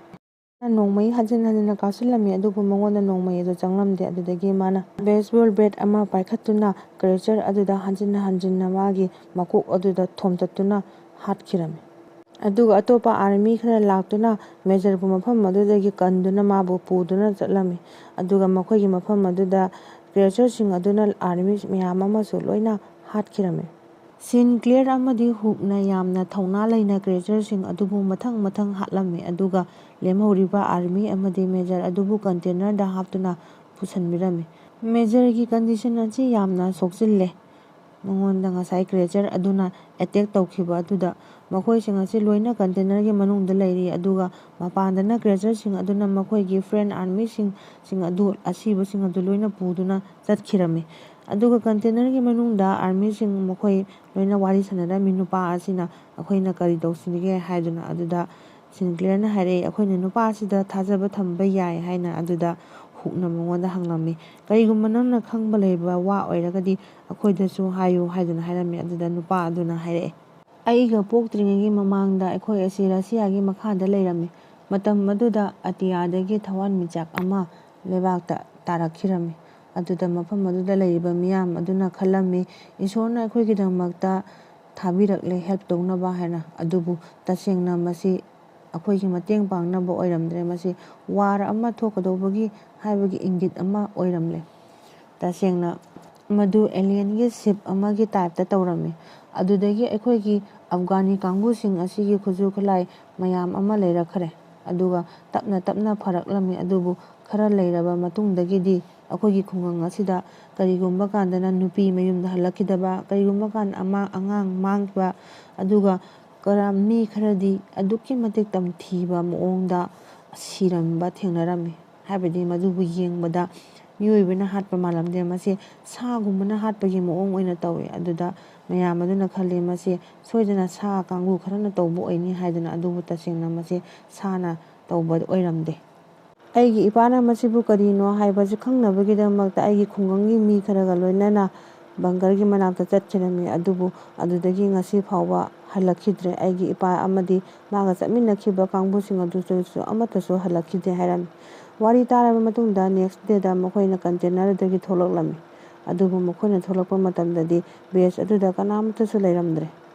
ꯅꯣꯡꯃꯩ ꯍꯟꯖꯤꯟ ꯍꯟꯖꯤꯟꯅ ꯀꯥꯞꯁꯤꯜꯂꯝꯃꯤ, ꯑꯗꯨꯕꯨ ꯃꯉꯣꯟꯗ ꯅꯣꯡꯃꯩ ꯑꯗꯨ ꯆꯪꯂꯝꯗꯦ꯫ ꯑꯗꯨꯗꯒꯤ ꯃꯥꯅ ꯕꯦꯁꯕꯣꯜ ꯕꯦꯠ ꯑꯃ ꯄꯥꯏꯈꯠꯇꯨꯅ ꯀ꯭ꯔꯤꯌꯦꯆꯔ ꯑꯗꯨꯗ ꯍꯟꯖꯤꯟ ꯍꯟꯖꯤꯟꯅ ꯃꯥꯒꯤ ꯃꯀꯣꯛ ꯑꯗꯨꯗ ꯊꯣꯝꯇꯠꯇꯨꯅ ꯍꯥꯠꯈꯤꯔꯝꯃꯤ꯫ ꯑꯗꯨꯒ ꯑꯇꯣꯞꯄ ꯑꯥꯔꯃꯤ ꯈꯔ ꯂꯥꯛꯇꯨꯅ ꯃꯦꯖꯔꯕꯨ ꯃꯐꯝ ꯑꯗꯨꯗꯒꯤ ꯀꯟꯗꯨꯅ ꯃꯥꯕꯨ ꯄꯨꯗꯨꯅ ꯆꯠꯂꯝꯃꯤ꯫ ꯑꯗꯨꯒ ꯃꯈꯣꯏꯒꯤ ꯃꯐꯝ ꯑꯗꯨꯗ ꯀ꯭ꯔꯤꯌꯦꯆꯔꯁꯤꯡ ꯑꯗꯨꯅ ꯑꯥꯔꯃꯤ ꯃꯌꯥꯝ ꯑꯃꯁꯨ ꯂꯣꯏꯅ ꯍꯥꯠꯈꯤꯔꯝꯃꯤ꯫ ꯁꯤꯟꯀ꯭ꯂꯤꯌꯔ ꯑꯃꯗꯤ ꯍꯨꯛꯅ ꯌꯥꯝꯅ ꯊꯧꯅꯥ ꯂꯩꯅ ꯀ꯭ꯔꯤꯌꯦꯆꯔꯁꯤꯡ ꯑꯗꯨꯕꯨ ꯃꯊꯪ ꯃꯊꯪ ꯍꯥꯠꯂꯝꯃꯤ, ꯑꯗꯨꯒ ꯂꯦꯝꯍꯧꯔꯤꯕ ꯑꯥꯔꯃꯤ ꯑꯃꯗꯤ ꯃꯦꯖꯔ ꯑꯗꯨꯕꯨ ꯀꯟꯇꯦꯅꯔꯗ ꯍꯥꯞꯇꯨꯅ ꯄꯨꯁꯟꯕꯤꯔꯝꯃꯤ꯫ ꯃꯦꯖꯔꯒꯤ ꯀꯟꯗꯤꯁꯟ ꯑꯁꯤ ꯌꯥꯝꯅ ꯁꯣꯛꯆꯤꯜꯂꯦ꯫ ꯃꯉꯣꯟꯗ ꯉꯁꯥꯏ ꯀ꯭ꯔꯤꯌꯦꯆꯔ ꯑꯗꯨꯅ ꯑꯦꯇꯦꯛ ꯇꯧꯈꯤꯕ ꯑꯗꯨꯗ ꯃꯈꯣꯏꯁꯤꯡ ꯑꯁꯤ ꯂꯣꯏꯅ ꯀꯟꯇꯦꯅꯔꯒꯤ ꯃꯅꯨꯡꯗ ꯂꯩꯔꯤ, ꯑꯗꯨꯒ ꯃꯄꯥꯟꯗꯅ ꯀ꯭ꯔꯤꯌꯦꯆꯔꯁꯤꯡ ꯑꯗꯨꯅ ꯃꯈꯣꯏꯒꯤ ꯐ꯭ꯔꯦꯟ ꯑꯥꯔꯃꯤꯁꯤꯡ, ꯁꯤꯡ ꯑꯗꯨ, ꯑꯁꯤꯕꯁꯤꯡ ꯑꯗꯨ ꯂꯣꯏꯅ ꯄꯨꯗꯨꯅ ꯆꯠꯈꯤꯔꯝꯃꯤ꯫ ꯑꯗꯨꯒ ꯀꯟꯇꯦꯅꯔꯒꯤ ꯃꯅꯨꯡꯗ ꯑꯥꯔꯃꯤꯁꯤꯡ ꯃꯈꯣꯏ ꯂꯣꯏꯅ ꯋꯥꯔꯤ ꯁꯥꯟꯅꯔꯝꯃꯤ꯫ ꯅꯨꯄꯥ ꯑꯁꯤꯅ ꯑꯩꯈꯣꯏꯅ ꯀꯔꯤ ꯇꯧꯁꯤꯒꯦ ꯍꯥꯏꯗꯨꯅ꯫ ꯑꯗꯨꯗ ꯁꯤꯟꯀ꯭ꯂꯤꯌꯔꯅ ꯍꯥꯏꯔꯛꯏ, "ꯑꯩꯈꯣꯏꯅ ꯅꯨꯄꯥ ꯑꯁꯤꯗ ꯊꯥꯖꯕ ꯊꯝꯕ ꯌꯥꯏ" ꯍꯥꯏꯅ꯫ ꯑꯗꯨꯗ ꯍꯨꯛꯅ ꯃꯉꯣꯟꯗ ꯍꯪꯂꯝꯃꯤ, "ꯀꯔꯤꯒꯨꯝꯕ ꯅꯪꯅ ꯈꯪꯕ ꯂꯩꯕ ꯋꯥ ꯑꯣꯏꯔꯒꯗꯤ ꯑꯩꯈꯣꯏꯗꯁꯨ ꯍꯥꯏꯌꯨ" ꯍꯥꯏꯗꯨꯅ ꯍꯥꯏꯔꯝꯃꯤ꯫ ꯑꯗꯨꯗ ꯅꯨꯄꯥ ꯑꯗꯨꯅ ꯍꯥꯏꯔꯛꯑꯦ, "ꯑꯩꯒ ꯄꯣꯛꯇ꯭ꯔꯤꯉꯩꯒꯤ ꯃꯃꯥꯡꯗ ꯑꯩꯈꯣꯏ ꯑꯁꯤ ꯔꯁꯤꯌꯥꯒꯤ ꯃꯈꯥꯗ ꯂꯩꯔꯝꯃꯤ꯫ ꯃꯇꯝ ꯑꯗꯨꯗ ꯑꯇꯤꯌꯥꯗꯒꯤ ꯊꯋꯥꯟꯃꯤꯆꯥꯛ ꯑꯃ ꯂꯩꯕꯥꯛꯇ ꯇꯥꯔꯛꯈꯤꯔꯝꯃꯤ꯫ ꯑꯗꯨꯗ ꯃꯐꯝ ꯑꯗꯨꯗ ꯂꯩꯔꯤꯕ ꯃꯤꯌꯥꯝ ꯑꯗꯨꯅ ꯈꯜꯂꯝꯃꯤ, ꯏꯁꯣꯔꯅ ꯑꯩꯈꯣꯏꯒꯤꯗꯃꯛꯇ ꯊꯥꯕꯤꯔꯛꯂꯦ ꯍꯦꯜꯞ ꯇꯧꯅꯕ ꯍꯥꯏꯅ꯫ ꯑꯗꯨꯕꯨ ꯇꯁꯦꯡꯅ ꯃꯁꯤ ꯑꯩꯈꯣꯏꯒꯤ ꯃꯇꯦꯡ ꯄꯥꯡꯅꯕ ꯑꯣꯏꯔꯝꯗ꯭ꯔꯦ꯫ ꯃꯁꯤ ꯋꯥꯔ ꯑꯃ ꯊꯣꯛꯀꯗꯧꯕꯒꯤ ꯍꯥꯏꯕꯒꯤ ꯏꯪꯒꯤꯠ ꯑꯃ ꯑꯣꯏꯔꯝꯂꯦ꯫ ꯇꯁꯦꯡꯅ ꯃꯗꯨ ꯑꯦꯂꯤꯌꯟꯒꯤ ꯁꯤꯞ ꯑꯃꯒꯤ ꯇꯥꯏꯞꯇ ꯇꯧꯔꯝꯃꯤ꯫ ꯑꯗꯨꯗꯒꯤ ꯑꯩꯈꯣꯏꯒꯤ ꯑꯐꯒꯥꯅꯤ ꯀꯥꯡꯕꯨꯁꯤꯡ ꯑꯁꯤꯒꯤ ꯈꯨꯠꯁꯨ ꯈꯨꯠꯂꯥꯏ ꯃꯌꯥꯝ ꯑꯃ ꯂꯩꯔꯛꯈ꯭ꯔꯦ꯫ ꯑꯗꯨꯒ ꯇꯞꯅ ꯇꯞꯅ ꯐꯔꯛꯂꯝꯃꯤ꯫ ꯑꯗꯨꯕꯨ ꯈꯔ ꯂꯩꯔꯕ ꯃꯇꯨꯡꯗꯒꯤꯗꯤ ꯑꯩꯈꯣꯏꯒꯤ ꯈꯨꯡꯒꯪ ꯑꯁꯤꯗ ꯀꯔꯤꯒꯨꯝꯕ ꯀꯥꯟꯗꯅ ꯅꯨꯄꯤ ꯃꯌꯨꯝꯗ ꯍꯜꯂꯛꯈꯤꯗꯕ, ꯀꯔꯤꯒꯨꯝꯕ ꯀꯥꯟꯗ ꯑꯃ-, ꯑꯉꯥꯡ ꯃꯥꯡꯈꯤꯕ, ꯑꯗꯨꯒ ꯀꯔ-, ꯃꯤ ꯈꯔꯗꯤ ꯑꯗꯨꯛꯀꯤ ꯃꯇꯤꯛ ꯇꯝꯊꯤꯕ ꯃꯑꯣꯡꯗ ꯁꯤꯔꯝꯕ ꯊꯦꯡꯅꯔꯝꯃꯤ꯫ ꯍꯥꯏꯕꯗꯤ ꯃꯗꯨꯕꯨ ꯌꯦꯡꯕꯗ ꯃꯤꯑꯣꯏꯕꯅ ꯍꯥꯠꯄ ꯃꯥꯜꯂꯝꯗꯦ, ꯃꯁꯤ ꯁꯥꯒꯨꯝꯕꯅ ꯍꯥꯠꯄꯒꯤ ꯃꯑꯣꯡ ꯑꯣꯏꯅ ꯇꯧꯏ꯫ ꯑꯗꯨꯗ ꯃꯌꯥꯝ ꯑꯗꯨꯅ ꯈꯜꯂꯤ, ꯃꯁꯤ ꯁꯣꯏꯗꯅ ꯁꯥ ꯀꯥꯡꯕꯨ ꯈꯔꯅ ꯇꯧꯕ ꯑꯣꯏꯅꯤ ꯍꯥꯏꯗꯨꯅ꯫ ꯑꯗꯨꯕꯨ ꯇꯁꯦꯡꯅ ꯃꯁꯤ ꯁꯥꯅ ꯇꯧꯕ ꯑꯣꯏꯔꯝꯗꯦ꯫ ꯑꯩꯒꯤ ꯏꯄꯥꯅ ꯃꯁꯤꯕꯨ ꯀꯔꯤꯅꯣ ꯍꯥꯏꯕꯁꯤ ꯈꯪꯅꯕꯒꯤꯗꯃꯛꯇ ꯑꯩꯒꯤ ꯈꯨꯡꯒꯪꯒꯤ ꯃꯤ ꯈꯔꯒ ꯂꯣꯏꯅꯅ ꯕꯪꯀꯔꯒꯤ ꯃꯅꯥꯛꯇ ꯆꯠꯈꯤꯔꯝꯃꯤ, ꯑꯗꯨꯕꯨ ꯑꯗꯨꯗꯒꯤ ꯉꯁꯤ ꯐꯥꯎꯕ ꯍꯜꯂꯛꯈꯤꯗ꯭ꯔꯦ꯫ ꯑꯩꯒꯤ ꯏꯄꯥ ꯑꯃꯗꯤ ꯃꯥꯒ ꯆꯠꯃꯤꯟꯅꯈꯤꯕ ꯀꯥꯡꯕꯨꯁꯤꯡ ꯑꯗꯨꯁꯨ ꯑꯃꯠꯇꯁꯨ ꯍꯜꯂꯛꯈꯤꯗꯦ" ꯍꯥꯏꯔꯝꯃꯤ꯫ ꯋꯥꯔꯤ ꯇꯥꯔꯕ ꯃꯇꯨꯡꯗ ꯅꯦꯛꯁ ꯗꯦꯗ ꯃꯈꯣꯏꯅ ꯀꯟꯇꯦꯅꯔꯗꯒꯤ ꯊꯣꯛꯂꯛꯂꯝꯃꯤ꯫ ꯑꯗꯨꯕꯨ ꯃꯈꯣꯏꯅ ꯊꯣꯛꯂꯛꯄ ꯃꯇꯝꯗꯗꯤ ꯕꯦꯁ ꯑꯗꯨꯗ ꯀꯅꯥꯃꯠꯇꯁꯨ ꯂꯩꯔꯝꯗ꯭ꯔꯦ꯫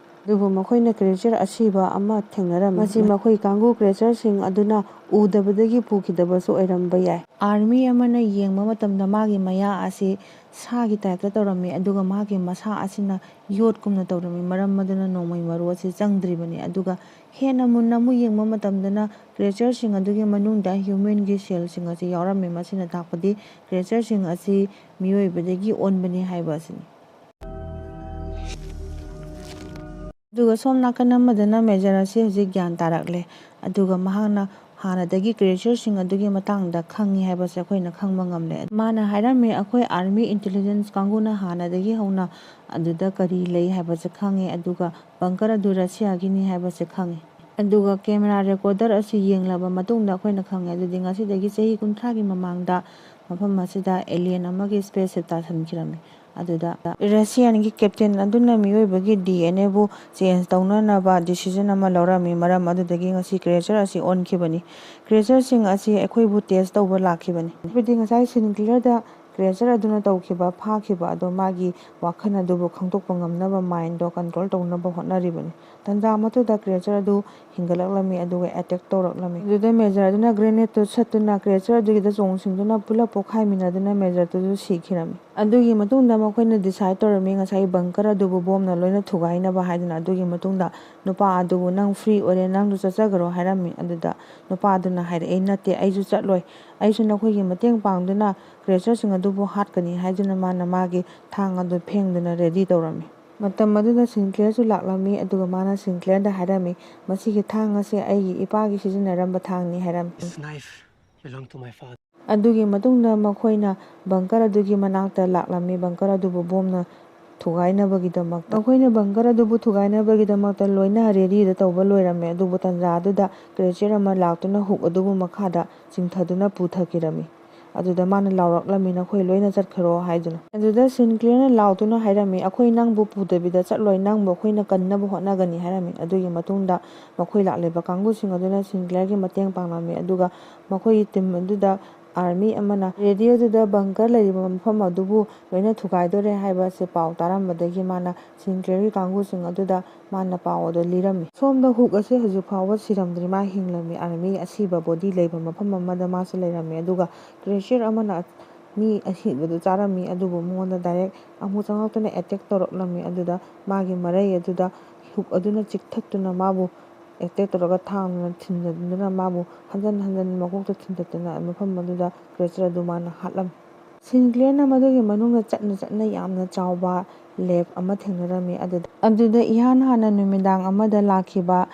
ꯑꯗꯨꯕꯨ ꯃꯈꯣꯏꯅ ꯀ꯭ꯔꯤꯌꯦꯆꯔ ꯑꯁꯤꯕ ꯑꯃ ꯊꯦꯡꯅꯔꯝꯃꯤ꯫ ꯃꯁꯤ ꯃꯈꯣꯏ ꯀꯥꯡꯕꯨ ꯀ꯭ꯔꯤꯌꯦꯆꯔꯁꯤꯡ ꯑꯗꯨꯅ ꯎꯗꯕꯗꯒꯤ ꯄꯨꯈꯤꯗꯕꯁꯨ ꯑꯣꯏꯔꯝꯕ ꯌꯥꯏ꯫ ꯑꯥꯔꯃꯤ ꯑꯃꯅ ꯌꯦꯡꯕ ꯃꯇꯝꯗ ꯃꯥꯒꯤ ꯃꯌꯥ ꯑꯁꯤ ꯁꯥꯒꯤ ꯇꯥꯏꯞꯇ ꯇꯧꯔꯝꯃꯤ, ꯑꯗꯨꯒ ꯃꯥꯒꯤ ꯃꯁꯥ ꯑꯁꯤꯅ ꯌꯣꯠꯀꯨꯝꯅ ꯇꯧꯔꯝꯃꯤ꯫ ꯃꯔꯝ ꯑꯗꯨꯅ ꯅꯣꯡꯃꯩ ꯃꯔꯨ ꯑꯁꯤ ꯆꯪꯗ꯭ꯔꯤꯕꯅꯤ꯫ ꯑꯗꯨꯒ ꯍꯦꯟꯅ ꯃꯨꯟꯅ ꯑꯃꯨꯛ ꯌꯦꯡꯕ ꯃꯇꯝꯗꯅ ꯀ꯭ꯔꯤꯌꯦꯆꯔꯁꯤꯡ ꯑꯗꯨꯒꯤ ꯃꯅꯨꯡꯗ ꯍ꯭ꯌꯨꯃꯦꯟꯒꯤ ꯁꯦꯜꯁꯤꯡ ꯑꯁꯤ ꯌꯥꯎꯔꯝꯃꯤ꯫ ꯃꯁꯤꯅ ꯇꯥꯛꯄꯗꯤ ꯀ꯭ꯔꯤꯌꯦꯆꯔꯁꯤꯡ ꯑꯁꯤ ꯃꯤꯑꯣꯏꯕꯗꯒꯤ ꯑꯣꯟꯕꯅꯤ ꯍꯥꯏꯕ ꯑꯁꯤꯅꯤ꯫ ꯑꯗꯨꯒ ꯁꯣꯝ ꯅꯥꯀꯟ ꯑꯃꯗꯅ ꯃꯦꯖꯔ ꯑꯁꯤ ꯍꯧꯖꯤꯛ ꯒ꯭ꯌꯥꯟ ꯇꯥꯔꯛꯂꯦ꯫ ꯑꯗꯨꯒ ꯃꯍꯥꯛꯅ ꯍꯥꯟꯅꯗꯒꯤ creatureꯁꯤꯡ ꯑꯗꯨꯒꯤ ꯃꯇꯥꯡꯗ ꯈꯪꯉꯤ ꯍꯥꯏꯕꯁꯦ ꯑꯩꯈꯣꯏꯅ ꯈꯪꯕ ꯉꯝꯂꯦ꯫ ꯃꯥꯅ ꯍꯥꯏꯔꯝꯃꯤ, "ꯑꯩꯈꯣꯏ army intelligence ꯀꯥꯡꯕꯨꯅ ꯍꯥꯟꯅꯗꯒꯤ ꯍꯧꯅ ꯑꯗꯨꯗ ꯀꯔꯤ ꯂꯩ ꯍꯥꯏꯕꯁꯦ ꯈꯪꯉꯦ, ꯑꯗꯨꯒ bunker ꯑꯗꯨ Russiaꯒꯤꯅꯤ ꯍꯥꯏꯕꯁꯦ ꯈꯪꯉꯦ꯫ ꯑꯗꯨꯒ camera recorder ꯑꯁꯤ ꯌꯦꯡꯂꯕ ꯃꯇꯨꯡꯗ ꯑꯩꯈꯣꯏꯅ ꯈꯪꯉꯦ, ꯑꯗꯨꯗꯤ ꯉꯁꯤꯗꯒꯤ ꯆꯍꯤ ꯀꯨꯟꯊ꯭ꯔꯥꯒꯤ ꯃꯃꯥꯡꯗ ꯃꯐꯝ ꯑꯁꯤꯗ alien ꯑꯃꯒꯤ spaceship ꯇꯥꯁꯟꯈꯤꯔꯝꯃꯤ꯫ ꯑꯗꯨꯗ Russianꯒꯤ captain ꯑꯗꯨꯅ ꯃꯤꯑꯣꯏꯕꯒꯤ DNAꯕꯨ change ꯇꯧꯅꯅꯕ decision ꯑꯃ ꯂꯧꯔꯝꯃꯤ꯫ ꯃꯔꯝ ꯑꯗꯨꯗꯒꯤ ꯉꯁꯤ creature ꯑꯁꯤ ꯑꯣꯟꯈꯤꯕꯅꯤ꯫ Creatureꯁꯤꯡ ꯑꯁꯤ ꯑꯩꯈꯣꯏꯕꯨ test ꯇꯧꯕ ꯂꯥꯛꯈꯤꯕꯅꯤ꯫ ꯍꯥꯏꯕꯗꯤ ꯉꯁꯥꯏ Sinclairꯗ creature ꯑꯗꯨꯅ ꯇꯧꯈꯤꯕ, ꯐꯥꯈꯤꯕ ꯑꯗꯣ ꯃꯥꯒꯤ ꯋꯥꯈꯜ ꯑꯗꯨꯕꯨ ꯈꯪꯗꯣꯛꯄ ꯉꯝꯅꯕ, mindꯗꯣ control ꯇꯧꯅꯕ ꯍꯣꯠꯅꯔꯤꯕꯅꯤ꯫ ꯇꯟꯖꯥ ꯃꯗꯨꯗ creature ꯑꯗꯨ ꯍꯤꯡꯒꯠꯂꯛꯂꯝꯃꯤ, ꯑꯗꯨꯒ attack ꯇꯧꯔꯛꯂꯝꯃꯤ꯫ ꯑꯗꯨꯗ major ꯑꯗꯨꯅ grenadeꯇꯨ ꯁꯠꯇꯨꯅ creature ꯑꯗꯨꯒꯤꯗ ꯆꯣꯡꯁꯤꯟꯗꯨꯅ ꯄꯨꯂꯞ ꯄꯣꯛꯈꯥꯏꯃꯤꯟꯅꯗꯨꯅ majorꯗꯨꯁꯨ ꯁꯤꯈꯤꯔꯝꯃꯤ꯫ ꯑꯗꯨꯒꯤ ꯃꯇꯨꯡꯗ ꯃꯈꯣꯏꯅ decide ꯇꯧꯔꯝꯃꯤ, ꯉꯁꯥꯏ bunker ꯑꯗꯨꯕꯨ bombꯅ ꯂꯣꯏꯅ ꯊꯨꯒꯥꯏꯅꯕ ꯍꯥꯏꯗꯨꯅ꯫ ꯑꯗꯨꯒꯤ ꯃꯇꯨꯡꯗ ꯅꯨꯄꯥ ꯑꯗꯨꯕꯨ, "ꯅꯪ free ꯑꯣꯏꯔꯦ, ꯅꯪꯁꯨ ꯆꯠꯆꯈ꯭ꯔꯣ" ꯍꯥꯏꯔꯝꯃꯤ꯫ ꯑꯗꯨꯗ ꯅꯨꯄꯥ ꯑꯗꯨꯅ ꯍꯥꯏꯔꯛꯑꯦ, "ꯅꯠꯇꯦ, ꯑꯩꯁꯨ ꯆꯠꯂꯣꯏ, ꯑꯩꯁꯨ ꯅꯈꯣꯏꯒꯤ ꯃꯇꯦꯡ ꯄꯥꯡꯗꯨꯅ creatureꯁꯤꯡ ꯑꯗꯨꯕꯨ ꯍꯥꯠꯀꯅꯤ" ꯍꯥꯏꯗꯨꯅ ꯃꯥꯅ ꯃꯥꯒꯤ ꯊꯥꯡ ꯑꯗꯨ ꯐꯦꯡꯗꯨꯅ ready ꯇꯧꯔꯝꯃꯤ꯫ ꯃꯇꯝ ꯑꯗꯨꯗ Sinclairꯁꯨ ꯂꯥꯛꯂꯝꯃꯤ, ꯑꯗꯨꯒ ꯃꯥꯅ Sinclairꯗ ꯍꯥꯏꯔꯝꯃꯤ, "ꯃꯁꯤꯒꯤ ꯊꯥꯡ ꯑꯁꯤ ꯑꯩꯒꯤ ꯏꯄꯥꯒꯤ ꯁꯤꯖꯤꯟꯅꯔꯝꯕ ꯊꯥꯡꯅꯤ" ꯍꯥꯏꯔꯝꯃꯤ꯫ This knife belonged to my father. ꯑꯗꯨꯒꯤ ꯃꯇꯨꯡꯗ ꯃꯈꯣꯏꯅ bunker ꯑꯗꯨꯒꯤ ꯃꯅꯥꯛꯇ ꯂꯥꯛꯂꯝꯃꯤ, bunker ꯑꯗꯨꯕꯨ bombꯅ ꯊꯨꯒꯥꯏꯅꯕꯒꯤꯗꯃꯛꯇ꯫ ꯃꯈꯣꯏꯅ bunker ꯑꯗꯨꯕꯨ ꯊꯨꯒꯥꯏꯅꯕꯒꯤꯗꯃꯛꯇ ꯂꯣꯏꯅ readyꯗ ꯇꯧꯕ ꯂꯣꯏꯔꯝꯃꯦ, ꯑꯗꯨꯕꯨ ꯇꯟꯖꯥ ꯑꯗꯨꯗ creature ꯑꯃ ꯂꯥꯛꯇꯨꯅ hook ꯑꯗꯨꯕꯨ ꯃꯈꯥꯗ ꯆꯤꯡꯊꯗꯨꯅ ꯄꯨꯊꯈꯤꯔꯝꯃꯤ꯫ ꯑꯗꯨꯗ ꯃꯥꯅ ꯂꯥꯎꯔꯛꯂꯝꯃꯤ, "ꯅꯈꯣꯏ ꯂꯣꯏꯅ ꯆꯠꯈ꯭ꯔꯣ" ꯍꯥꯏꯗꯨꯅ꯫ ꯑꯗꯨꯗ Sinclairꯅ ꯂꯥꯎꯗꯨꯅ ꯍꯥꯏꯔꯝꯃꯤ, "ꯑꯩꯈꯣꯏ ꯅꯪꯕꯨ ꯄꯨꯗꯕꯤꯗ ꯆꯠꯂꯣꯏ, ꯅꯪꯕꯨ ꯑꯩꯈꯣꯏꯅ ꯀꯟꯅꯕ ꯍꯣꯠꯅꯒꯅꯤ" ꯍꯥꯏꯔꯝꯃꯤ꯫ ꯑꯗꯨꯒꯤ ꯃꯇꯨꯡꯗ ꯃꯈꯣꯏ ꯂꯥꯛꯂꯤꯕ ꯀꯥꯡꯕꯨꯁꯤꯡ ꯑꯗꯨꯅ Sinclairꯒꯤ ꯃꯇꯦꯡ ꯄꯥꯡꯂꯝꯃꯤ, ꯑꯗꯨꯒ ꯃꯈꯣꯏꯒꯤ team ꯑꯗꯨꯗ army ꯑꯃꯅ radioꯗꯨꯗ bunker ꯂꯩꯔꯤꯕ ꯃꯐꯝ ꯑꯗꯨꯕꯨ ꯂꯣꯏꯅ ꯊꯨꯒꯥꯏꯗꯣꯔꯦ ꯍꯥꯏꯕ ꯑꯁꯤ ꯄꯥꯎ ꯇꯥꯔꯝꯕꯗꯒꯤ ꯃꯥꯅ Sinclairꯒꯤ ꯀꯥꯡꯕꯨꯁꯤꯡ ꯑꯗꯨꯗ ꯃꯥꯅ ꯄꯥꯎ ꯑꯗꯨ ꯂꯤꯔꯝꯃꯤ꯫ ꯁꯣꯝꯗ hook ꯑꯁꯤ ꯍꯧꯖꯤꯛ ꯐꯥꯎꯕ ꯁꯤꯔꯝꯗ꯭ꯔꯤ, ꯃꯥ ꯍꯤꯡꯂꯝꯃꯤ꯫ Army ꯑꯁꯤꯕ body ꯂꯩꯕ ꯃꯐꯝ ꯑꯃꯗ ꯃꯥꯁꯨ ꯂꯩꯔꯝꯃꯤ, ꯑꯗꯨꯒ creature ꯑꯃꯅ ꯃꯤ ꯑꯁꯤꯕꯗꯨ ꯆꯥꯔꯝꯃꯤ, ꯑꯗꯨꯕꯨ ꯃꯉꯣꯟꯗ direct ꯑꯃꯨꯛ ꯆꯪꯂꯛꯇꯨꯅ attack ꯇꯧꯔꯛꯂꯝꯃꯤ꯫ ꯑꯗꯨꯗ ꯃꯥꯒꯤ ꯃꯔꯩ ꯑꯗꯨꯗ hook ꯑꯗꯨꯅ ꯆꯤꯛꯊꯠꯇꯨꯅ ꯃꯥꯕꯨ attack ꯇꯧꯔꯒ ꯊꯥꯡꯅ ꯊꯤꯟꯖꯤꯟꯗꯨꯅ ꯃꯥꯕꯨ ꯍꯟꯖꯟ ꯍꯟꯖꯟ ꯃꯀꯣꯛꯇ ꯊꯤꯟꯖꯤꯟꯗꯨꯅ ꯃꯐꯝ ꯑꯗꯨꯗ creature ꯑꯗꯨ ꯃꯥꯅ ꯍꯥꯠꯂꯝꯃꯤ꯫ Sinclairꯅ ꯃꯗꯨꯒꯤ ꯃꯅꯨꯡꯗ ꯆꯠꯅ ꯆꯠꯅ ꯌꯥꯝꯅ ꯆꯥꯎꯕ lab ꯑꯃ ꯊꯦꯡꯅꯔꯝꯃꯤ꯫ ꯑꯗꯨꯗ, ꯑꯗꯨꯗ ꯏꯍꯥꯟ ꯍꯥꯟꯅ ꯅꯨꯃꯤꯗꯥꯡ ꯑꯃꯗ ꯂꯥꯛꯈꯤꯕ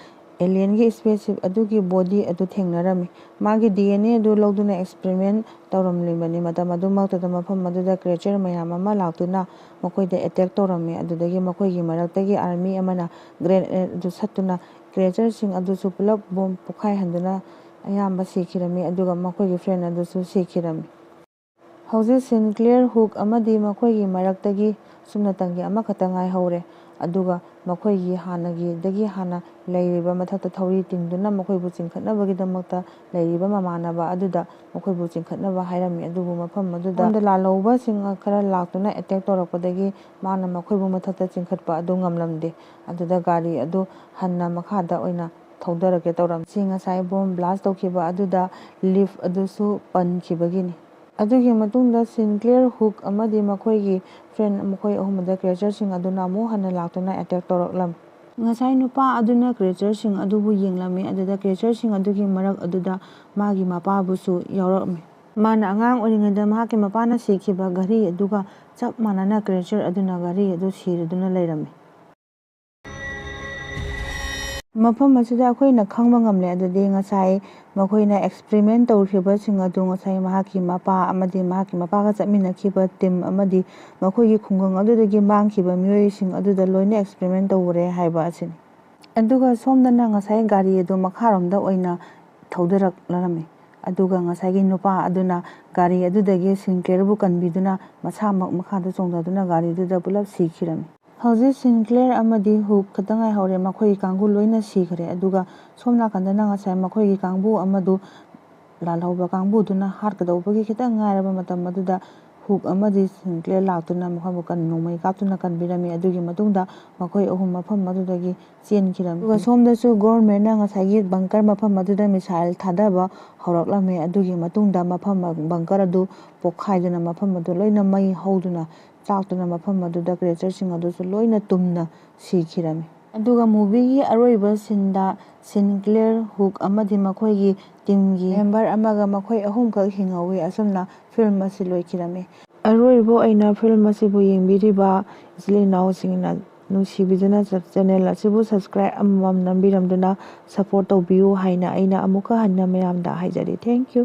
ꯑꯦꯂꯤꯌꯟꯒꯤ ꯁ꯭ꯄꯦꯁꯁꯤꯞ ꯑꯗꯨꯒꯤ ꯕꯣꯗꯤ ꯑꯗꯨ ꯊꯦꯡꯅꯔꯝꯃꯤ꯫ ꯃꯥꯒꯤ ꯗꯤ ꯑꯦꯟ ꯑꯦ ꯑꯗꯨ ꯂꯧꯗꯨꯅ ꯑꯦꯛꯁꯄꯦꯔꯤꯃꯦꯟ ꯇꯧꯔꯝꯂꯤꯕꯅꯤ꯫ ꯃꯇꯝ ꯑꯗꯨꯃꯛꯇꯗ ꯃꯐꯝ ꯑꯗꯨꯗ ꯀ꯭ꯔꯤꯌꯦꯆꯔ ꯃꯌꯥꯝ ꯑꯃ ꯂꯥꯛꯇꯨꯅ ꯃꯈꯣꯏꯗ ꯑꯦꯇꯦꯛ ꯇꯧꯔꯝꯃꯤ꯫ ꯑꯗꯨꯗꯒꯤ ꯃꯈꯣꯏꯒꯤ ꯃꯔꯛꯇꯒꯤ ꯑꯥꯔꯃꯤ ꯑꯃꯅ ꯒ꯭ꯔꯦꯅꯦꯗ ꯑꯗꯨ ꯁꯠꯇꯨꯅ ꯀ꯭ꯔꯤꯌꯦꯆꯔꯁꯤꯡ ꯑꯗꯨꯁꯨ ꯄꯨꯂꯞ ꯕꯣꯝ ꯄꯣꯈꯥꯏꯍꯟꯗꯨꯅ ꯑꯌꯥꯝꯕ ꯁꯤꯈꯤꯔꯝꯃꯤ, ꯑꯗꯨꯒ ꯃꯈꯣꯏꯒꯤ ꯐ꯭ꯔꯦꯟ ꯑꯗꯨꯁꯨ ꯁꯤꯈꯤꯔꯝꯃꯤ꯫ ꯍꯧꯖꯤꯛ ꯁꯤꯟꯀ꯭ꯂꯤꯌꯔ, ꯍꯨꯛ ꯑꯃꯗꯤ ꯃꯈꯣꯏꯒꯤ ꯃꯔꯛꯇꯒꯤ ꯁꯨꯞꯅꯇꯪꯒꯤ ꯑꯃꯈꯛꯇ ꯉꯥꯏꯍꯧꯔꯦ, ꯑꯗꯨꯒ ꯃꯈꯣꯏꯒꯤ ꯍꯥꯟꯅꯒꯤꯗꯒꯤ ꯍꯥꯟꯅ ꯂꯩꯔꯤꯕ, ꯃꯊꯛꯇ ꯊꯧꯔꯤ ꯇꯤꯡꯗꯨꯅ ꯃꯈꯣꯏꯕꯨ ꯆꯤꯡꯈꯠꯅꯕꯒꯤꯗꯃꯛꯇ ꯂꯩꯔꯤꯕ ꯃꯃꯥꯟꯅꯕ ꯑꯗꯨꯗ ꯃꯈꯣꯏꯕꯨ ꯆꯤꯡꯈꯠꯅꯕ ꯍꯥꯏꯔꯝꯃꯤ꯫ ꯑꯗꯨꯕꯨ ꯃꯐꯝ ꯑꯗꯨꯗ ꯃꯉꯣꯟꯗ ꯂꯥꯜꯍꯧꯕꯁꯤꯡ ꯈꯔ ꯂꯥꯛꯇꯨꯅ ꯑꯦꯇꯦꯛ ꯇꯧꯔꯛꯄꯗꯒꯤ ꯃꯥꯅ ꯃꯈꯣꯏꯕꯨ ꯃꯊꯛꯇ ꯆꯤꯡꯈꯠꯄ ꯑꯗꯨ ꯉꯝꯂꯝꯗꯦ꯫ ꯑꯗꯨꯗ ꯒꯥꯔꯤ ꯑꯗꯨ ꯍꯟꯅ ꯃꯈꯥꯗ ꯑꯣꯏꯅ ꯊꯧꯗꯔꯛꯀꯦ ꯇꯧꯔꯝꯃꯤ꯫ ꯉꯁꯥꯏ ꯕꯣꯝ ꯕ꯭ꯂꯥꯁ ꯇꯧꯈꯤꯕ ꯑꯗꯨꯗ ꯂꯤꯐ ꯑꯗꯨꯁꯨ ꯄꯟꯈꯤꯕꯒꯤꯅꯤ꯫ ꯑꯗꯨꯒꯤ ꯃꯇꯨꯡꯗ ꯁꯤꯟꯀ꯭ꯂꯤꯌꯔ, ꯍꯨꯛ ꯑꯃꯗꯤ ꯃꯈꯣꯏꯒꯤ ꯐ꯭ꯔꯦꯟ, ꯃꯈꯣꯏ ꯑꯍꯨꯝꯗ ꯀ꯭ꯔꯤꯌꯦꯆꯔꯁꯤꯡ ꯑꯗꯨꯅ ꯑꯃꯨꯛ ꯍꯟꯅ ꯂꯥꯛꯇꯨꯅ ꯑꯦꯇꯦꯛ ꯇꯧꯔꯛꯂꯝꯃꯤ꯫ ꯉꯁꯥꯏ ꯅꯨꯄꯥ ꯑꯗꯨꯅ ꯀ꯭ꯔꯤꯌꯦꯆꯔꯁꯤꯡ ꯑꯗꯨꯕꯨ ꯌꯦꯡꯂꯝꯃꯤ, ꯑꯗꯨꯗ ꯀ꯭ꯔꯤꯌꯦꯆꯔꯁꯤꯡ ꯑꯗꯨꯒꯤ ꯃꯔꯛ ꯑꯗꯨꯗ ꯃꯥꯒꯤ ꯃꯄꯥꯕꯨꯁꯨ ꯌꯥꯎꯔꯛꯂꯝꯃꯤ꯫ ꯃꯥꯅ ꯑꯉꯥꯡ ꯑꯣꯏꯔꯤꯉꯩꯗ ꯃꯍꯥꯛꯀꯤ ꯃꯄꯥꯅ ꯁꯤꯈꯤꯕ ꯘꯔꯤ ꯑꯗꯨꯒ ꯆꯞ ꯃꯥꯟꯅꯅ ꯀ꯭ꯔꯤꯌꯦꯆꯔ ꯑꯗꯨꯅ ꯘꯔꯤ ꯑꯗꯨ ꯁꯤꯔꯗꯨꯅ ꯂꯩꯔꯝꯃꯤ꯫ ꯃꯐꯝ ꯑꯁꯤꯗ ꯑꯩꯈꯣꯏꯅ ꯈꯪꯕ ꯉꯝꯂꯦ, ꯑꯗꯨꯗꯤ ꯉꯁꯥꯏ ꯃꯈꯣꯏꯅ ꯑꯦꯛꯁꯄꯦꯔꯤꯃꯦꯟ ꯇꯧꯈꯤꯕꯁꯤꯡ ꯑꯗꯨ ꯉꯁꯥꯏ ꯃꯍꯥꯛꯀꯤ ꯃꯄꯥ ꯑꯃꯗꯤ ꯃꯍꯥꯛꯀꯤ ꯃꯄꯥꯒ ꯆꯠꯃꯤꯟꯅꯈꯤꯕ ꯇꯤꯝ ꯑꯃꯗꯤ ꯃꯈꯣꯏꯒꯤ ꯈꯨꯡꯒꯪ ꯑꯗꯨꯗꯒꯤ ꯃꯥꯡꯈꯤꯕ ꯃꯤꯑꯣꯏꯁꯤꯡ ꯑꯗꯨꯗ ꯂꯣꯏꯅ ꯑꯦꯛꯁꯄꯦꯔꯤꯃꯦꯟ ꯇꯧꯔꯦ ꯍꯥꯏꯕ ꯑꯁꯤꯅꯤ꯫ ꯑꯗꯨꯒ ꯁꯣꯝꯗꯅ ꯉꯁꯥꯏ ꯒꯥꯔꯤ ꯑꯗꯨ ꯃꯈꯥꯔꯣꯝꯗ ꯑꯣꯏꯅ ꯊꯧꯗꯔꯛꯂꯝꯃꯤ꯫ ꯑꯗꯨꯒ ꯉꯁꯥꯏꯒꯤ ꯅꯨꯄꯥ ꯑꯗꯨꯅ ꯒꯥꯔꯤ ꯑꯗꯨꯗꯒꯤ ꯁꯤꯟꯀ꯭ꯂꯤꯌꯔꯕꯨ ꯀꯟꯕꯤꯗꯨꯅ ꯃꯁꯥꯃꯛ ꯃꯈꯥꯗ ꯆꯣꯡꯊꯗꯨꯅ ꯒꯥꯔꯤꯗꯨꯗ ꯄꯨꯂꯞ ꯁꯤꯈꯤꯔꯝꯃꯤ꯫ ꯍꯧꯖꯤꯛ ꯁꯤꯟꯀ꯭ꯂꯤꯌꯔ ꯑꯃꯗꯤ ꯍꯨꯛ ꯈꯛꯇ ꯉꯥꯏꯍꯧꯔꯦ, ꯃꯈꯣꯏꯒꯤ ꯀꯥꯡꯕꯨ ꯂꯣꯏꯅ ꯁꯤꯈ꯭ꯔꯦ꯫ ꯑꯗꯨꯒ ꯁꯣꯝ ꯅꯥꯀꯟꯗꯅ ꯉꯁꯥꯏ ꯃꯈꯣꯏꯒꯤ ꯀꯥꯡꯕꯨ ꯑꯃꯗꯨ ꯂꯥꯜꯍꯧꯕ ꯀꯥꯡꯕꯨꯗꯨꯅ ꯍꯥꯠꯀꯗꯧꯕꯒꯤ ꯈꯤꯇꯪ ꯉꯥꯏꯔꯕ ꯃꯇꯝ ꯑꯗꯨꯗ ꯍꯨꯛ ꯑꯃꯗꯤ ꯁꯤꯟꯀ꯭ꯂꯤꯌꯔ ꯂꯥꯛꯇꯨꯅ ꯃꯈꯣꯏꯕꯨ ꯀꯟ-, ꯅꯣꯡꯃꯩ ꯀꯥꯞꯇꯨꯅ ꯀꯟꯕꯤꯔꯝꯃꯤ꯫ ꯑꯗꯨꯒꯤ ꯃꯇꯨꯡꯗ ꯃꯈꯣꯏ ꯑꯍꯨꯝ ꯃꯐꯝ ꯑꯗꯨꯗꯒꯤ ꯆꯦꯟꯈꯤꯔꯝꯃꯤ꯫ ꯑꯗꯨꯒ ꯁꯣꯝꯗꯁꯨ ꯒꯣꯔꯃꯦꯟꯅ ꯉꯁꯥꯏꯒꯤ ꯕꯪꯀꯔ ꯃꯐꯝ ꯑꯗꯨꯗ ꯃꯤꯁꯥꯏꯜ ꯊꯥꯗꯕ ꯍꯧꯔꯛꯂꯝꯃꯤ꯫ ꯑꯗꯨꯒꯤ ꯃꯇꯨꯡꯗ ꯃꯐꯝ, ꯕꯪꯀꯔ ꯑꯗꯨ ꯄꯣꯛꯈꯥꯏꯗꯨꯅ ꯃꯐꯝ ꯑꯗꯨ ꯂꯣꯏꯅ ꯃꯩ ꯍꯧꯗꯨꯅ ꯆꯥꯛꯇꯨꯅ ꯃꯐꯝ ꯑꯗꯨꯗ ꯀ꯭ꯔꯤꯌꯦꯆꯔꯁꯤꯡ ꯑꯗꯨꯁꯨ ꯂꯣꯏꯅ ꯇꯨꯝꯅ ꯁꯤꯈꯤꯔꯝꯃꯤ꯫ ꯑꯗꯨꯒ ꯃꯨꯚꯤꯒꯤ ꯑꯔꯣꯏꯕ ꯁꯤꯟꯗ ꯁꯤꯟꯀ꯭ꯂꯤꯌꯔ, ꯍꯨꯛ ꯑꯃꯗꯤ ꯃꯈꯣꯏꯒꯤ ꯇꯤꯝꯒꯤ ꯃꯦꯝꯕꯔ ꯑꯃꯒ ꯃꯈꯣꯏ ꯑꯍꯨꯝꯈꯛ ꯍꯤꯡꯍꯧꯋꯤ꯫ ꯑꯁꯨꯝꯅ ꯐꯤꯂꯝ ꯑꯁꯤ ꯂꯣꯏꯈꯤꯔꯝꯃꯤ꯫ ꯑꯔꯣꯏꯕ ꯑꯣꯏꯅ ꯐꯤꯂꯝ ꯑꯁꯤꯕꯨ ꯌꯦꯡꯕꯤꯔꯤꯕ ꯏꯆꯤꯜ ꯏꯅꯥꯎꯁꯤꯡꯅ ꯅꯨꯡꯁꯤꯕꯤꯗꯨꯅ ꯆꯦꯅꯦꯜ ꯑꯁꯤꯕꯨ ꯁꯕꯁꯀ꯭ꯔꯥꯏꯕ ꯑꯃꯃꯝ ꯅꯝꯕꯤꯔꯝꯗꯨꯅ ꯁꯄꯣꯔꯠ ꯇꯧꯕꯤꯌꯨ ꯍꯥꯏꯅ ꯑꯩꯅ ꯑꯃꯨꯛꯀ ꯍꯟꯅ ꯃꯌꯥꯝꯗ ꯍꯥꯏꯖꯔꯤ꯫ Thank you꯫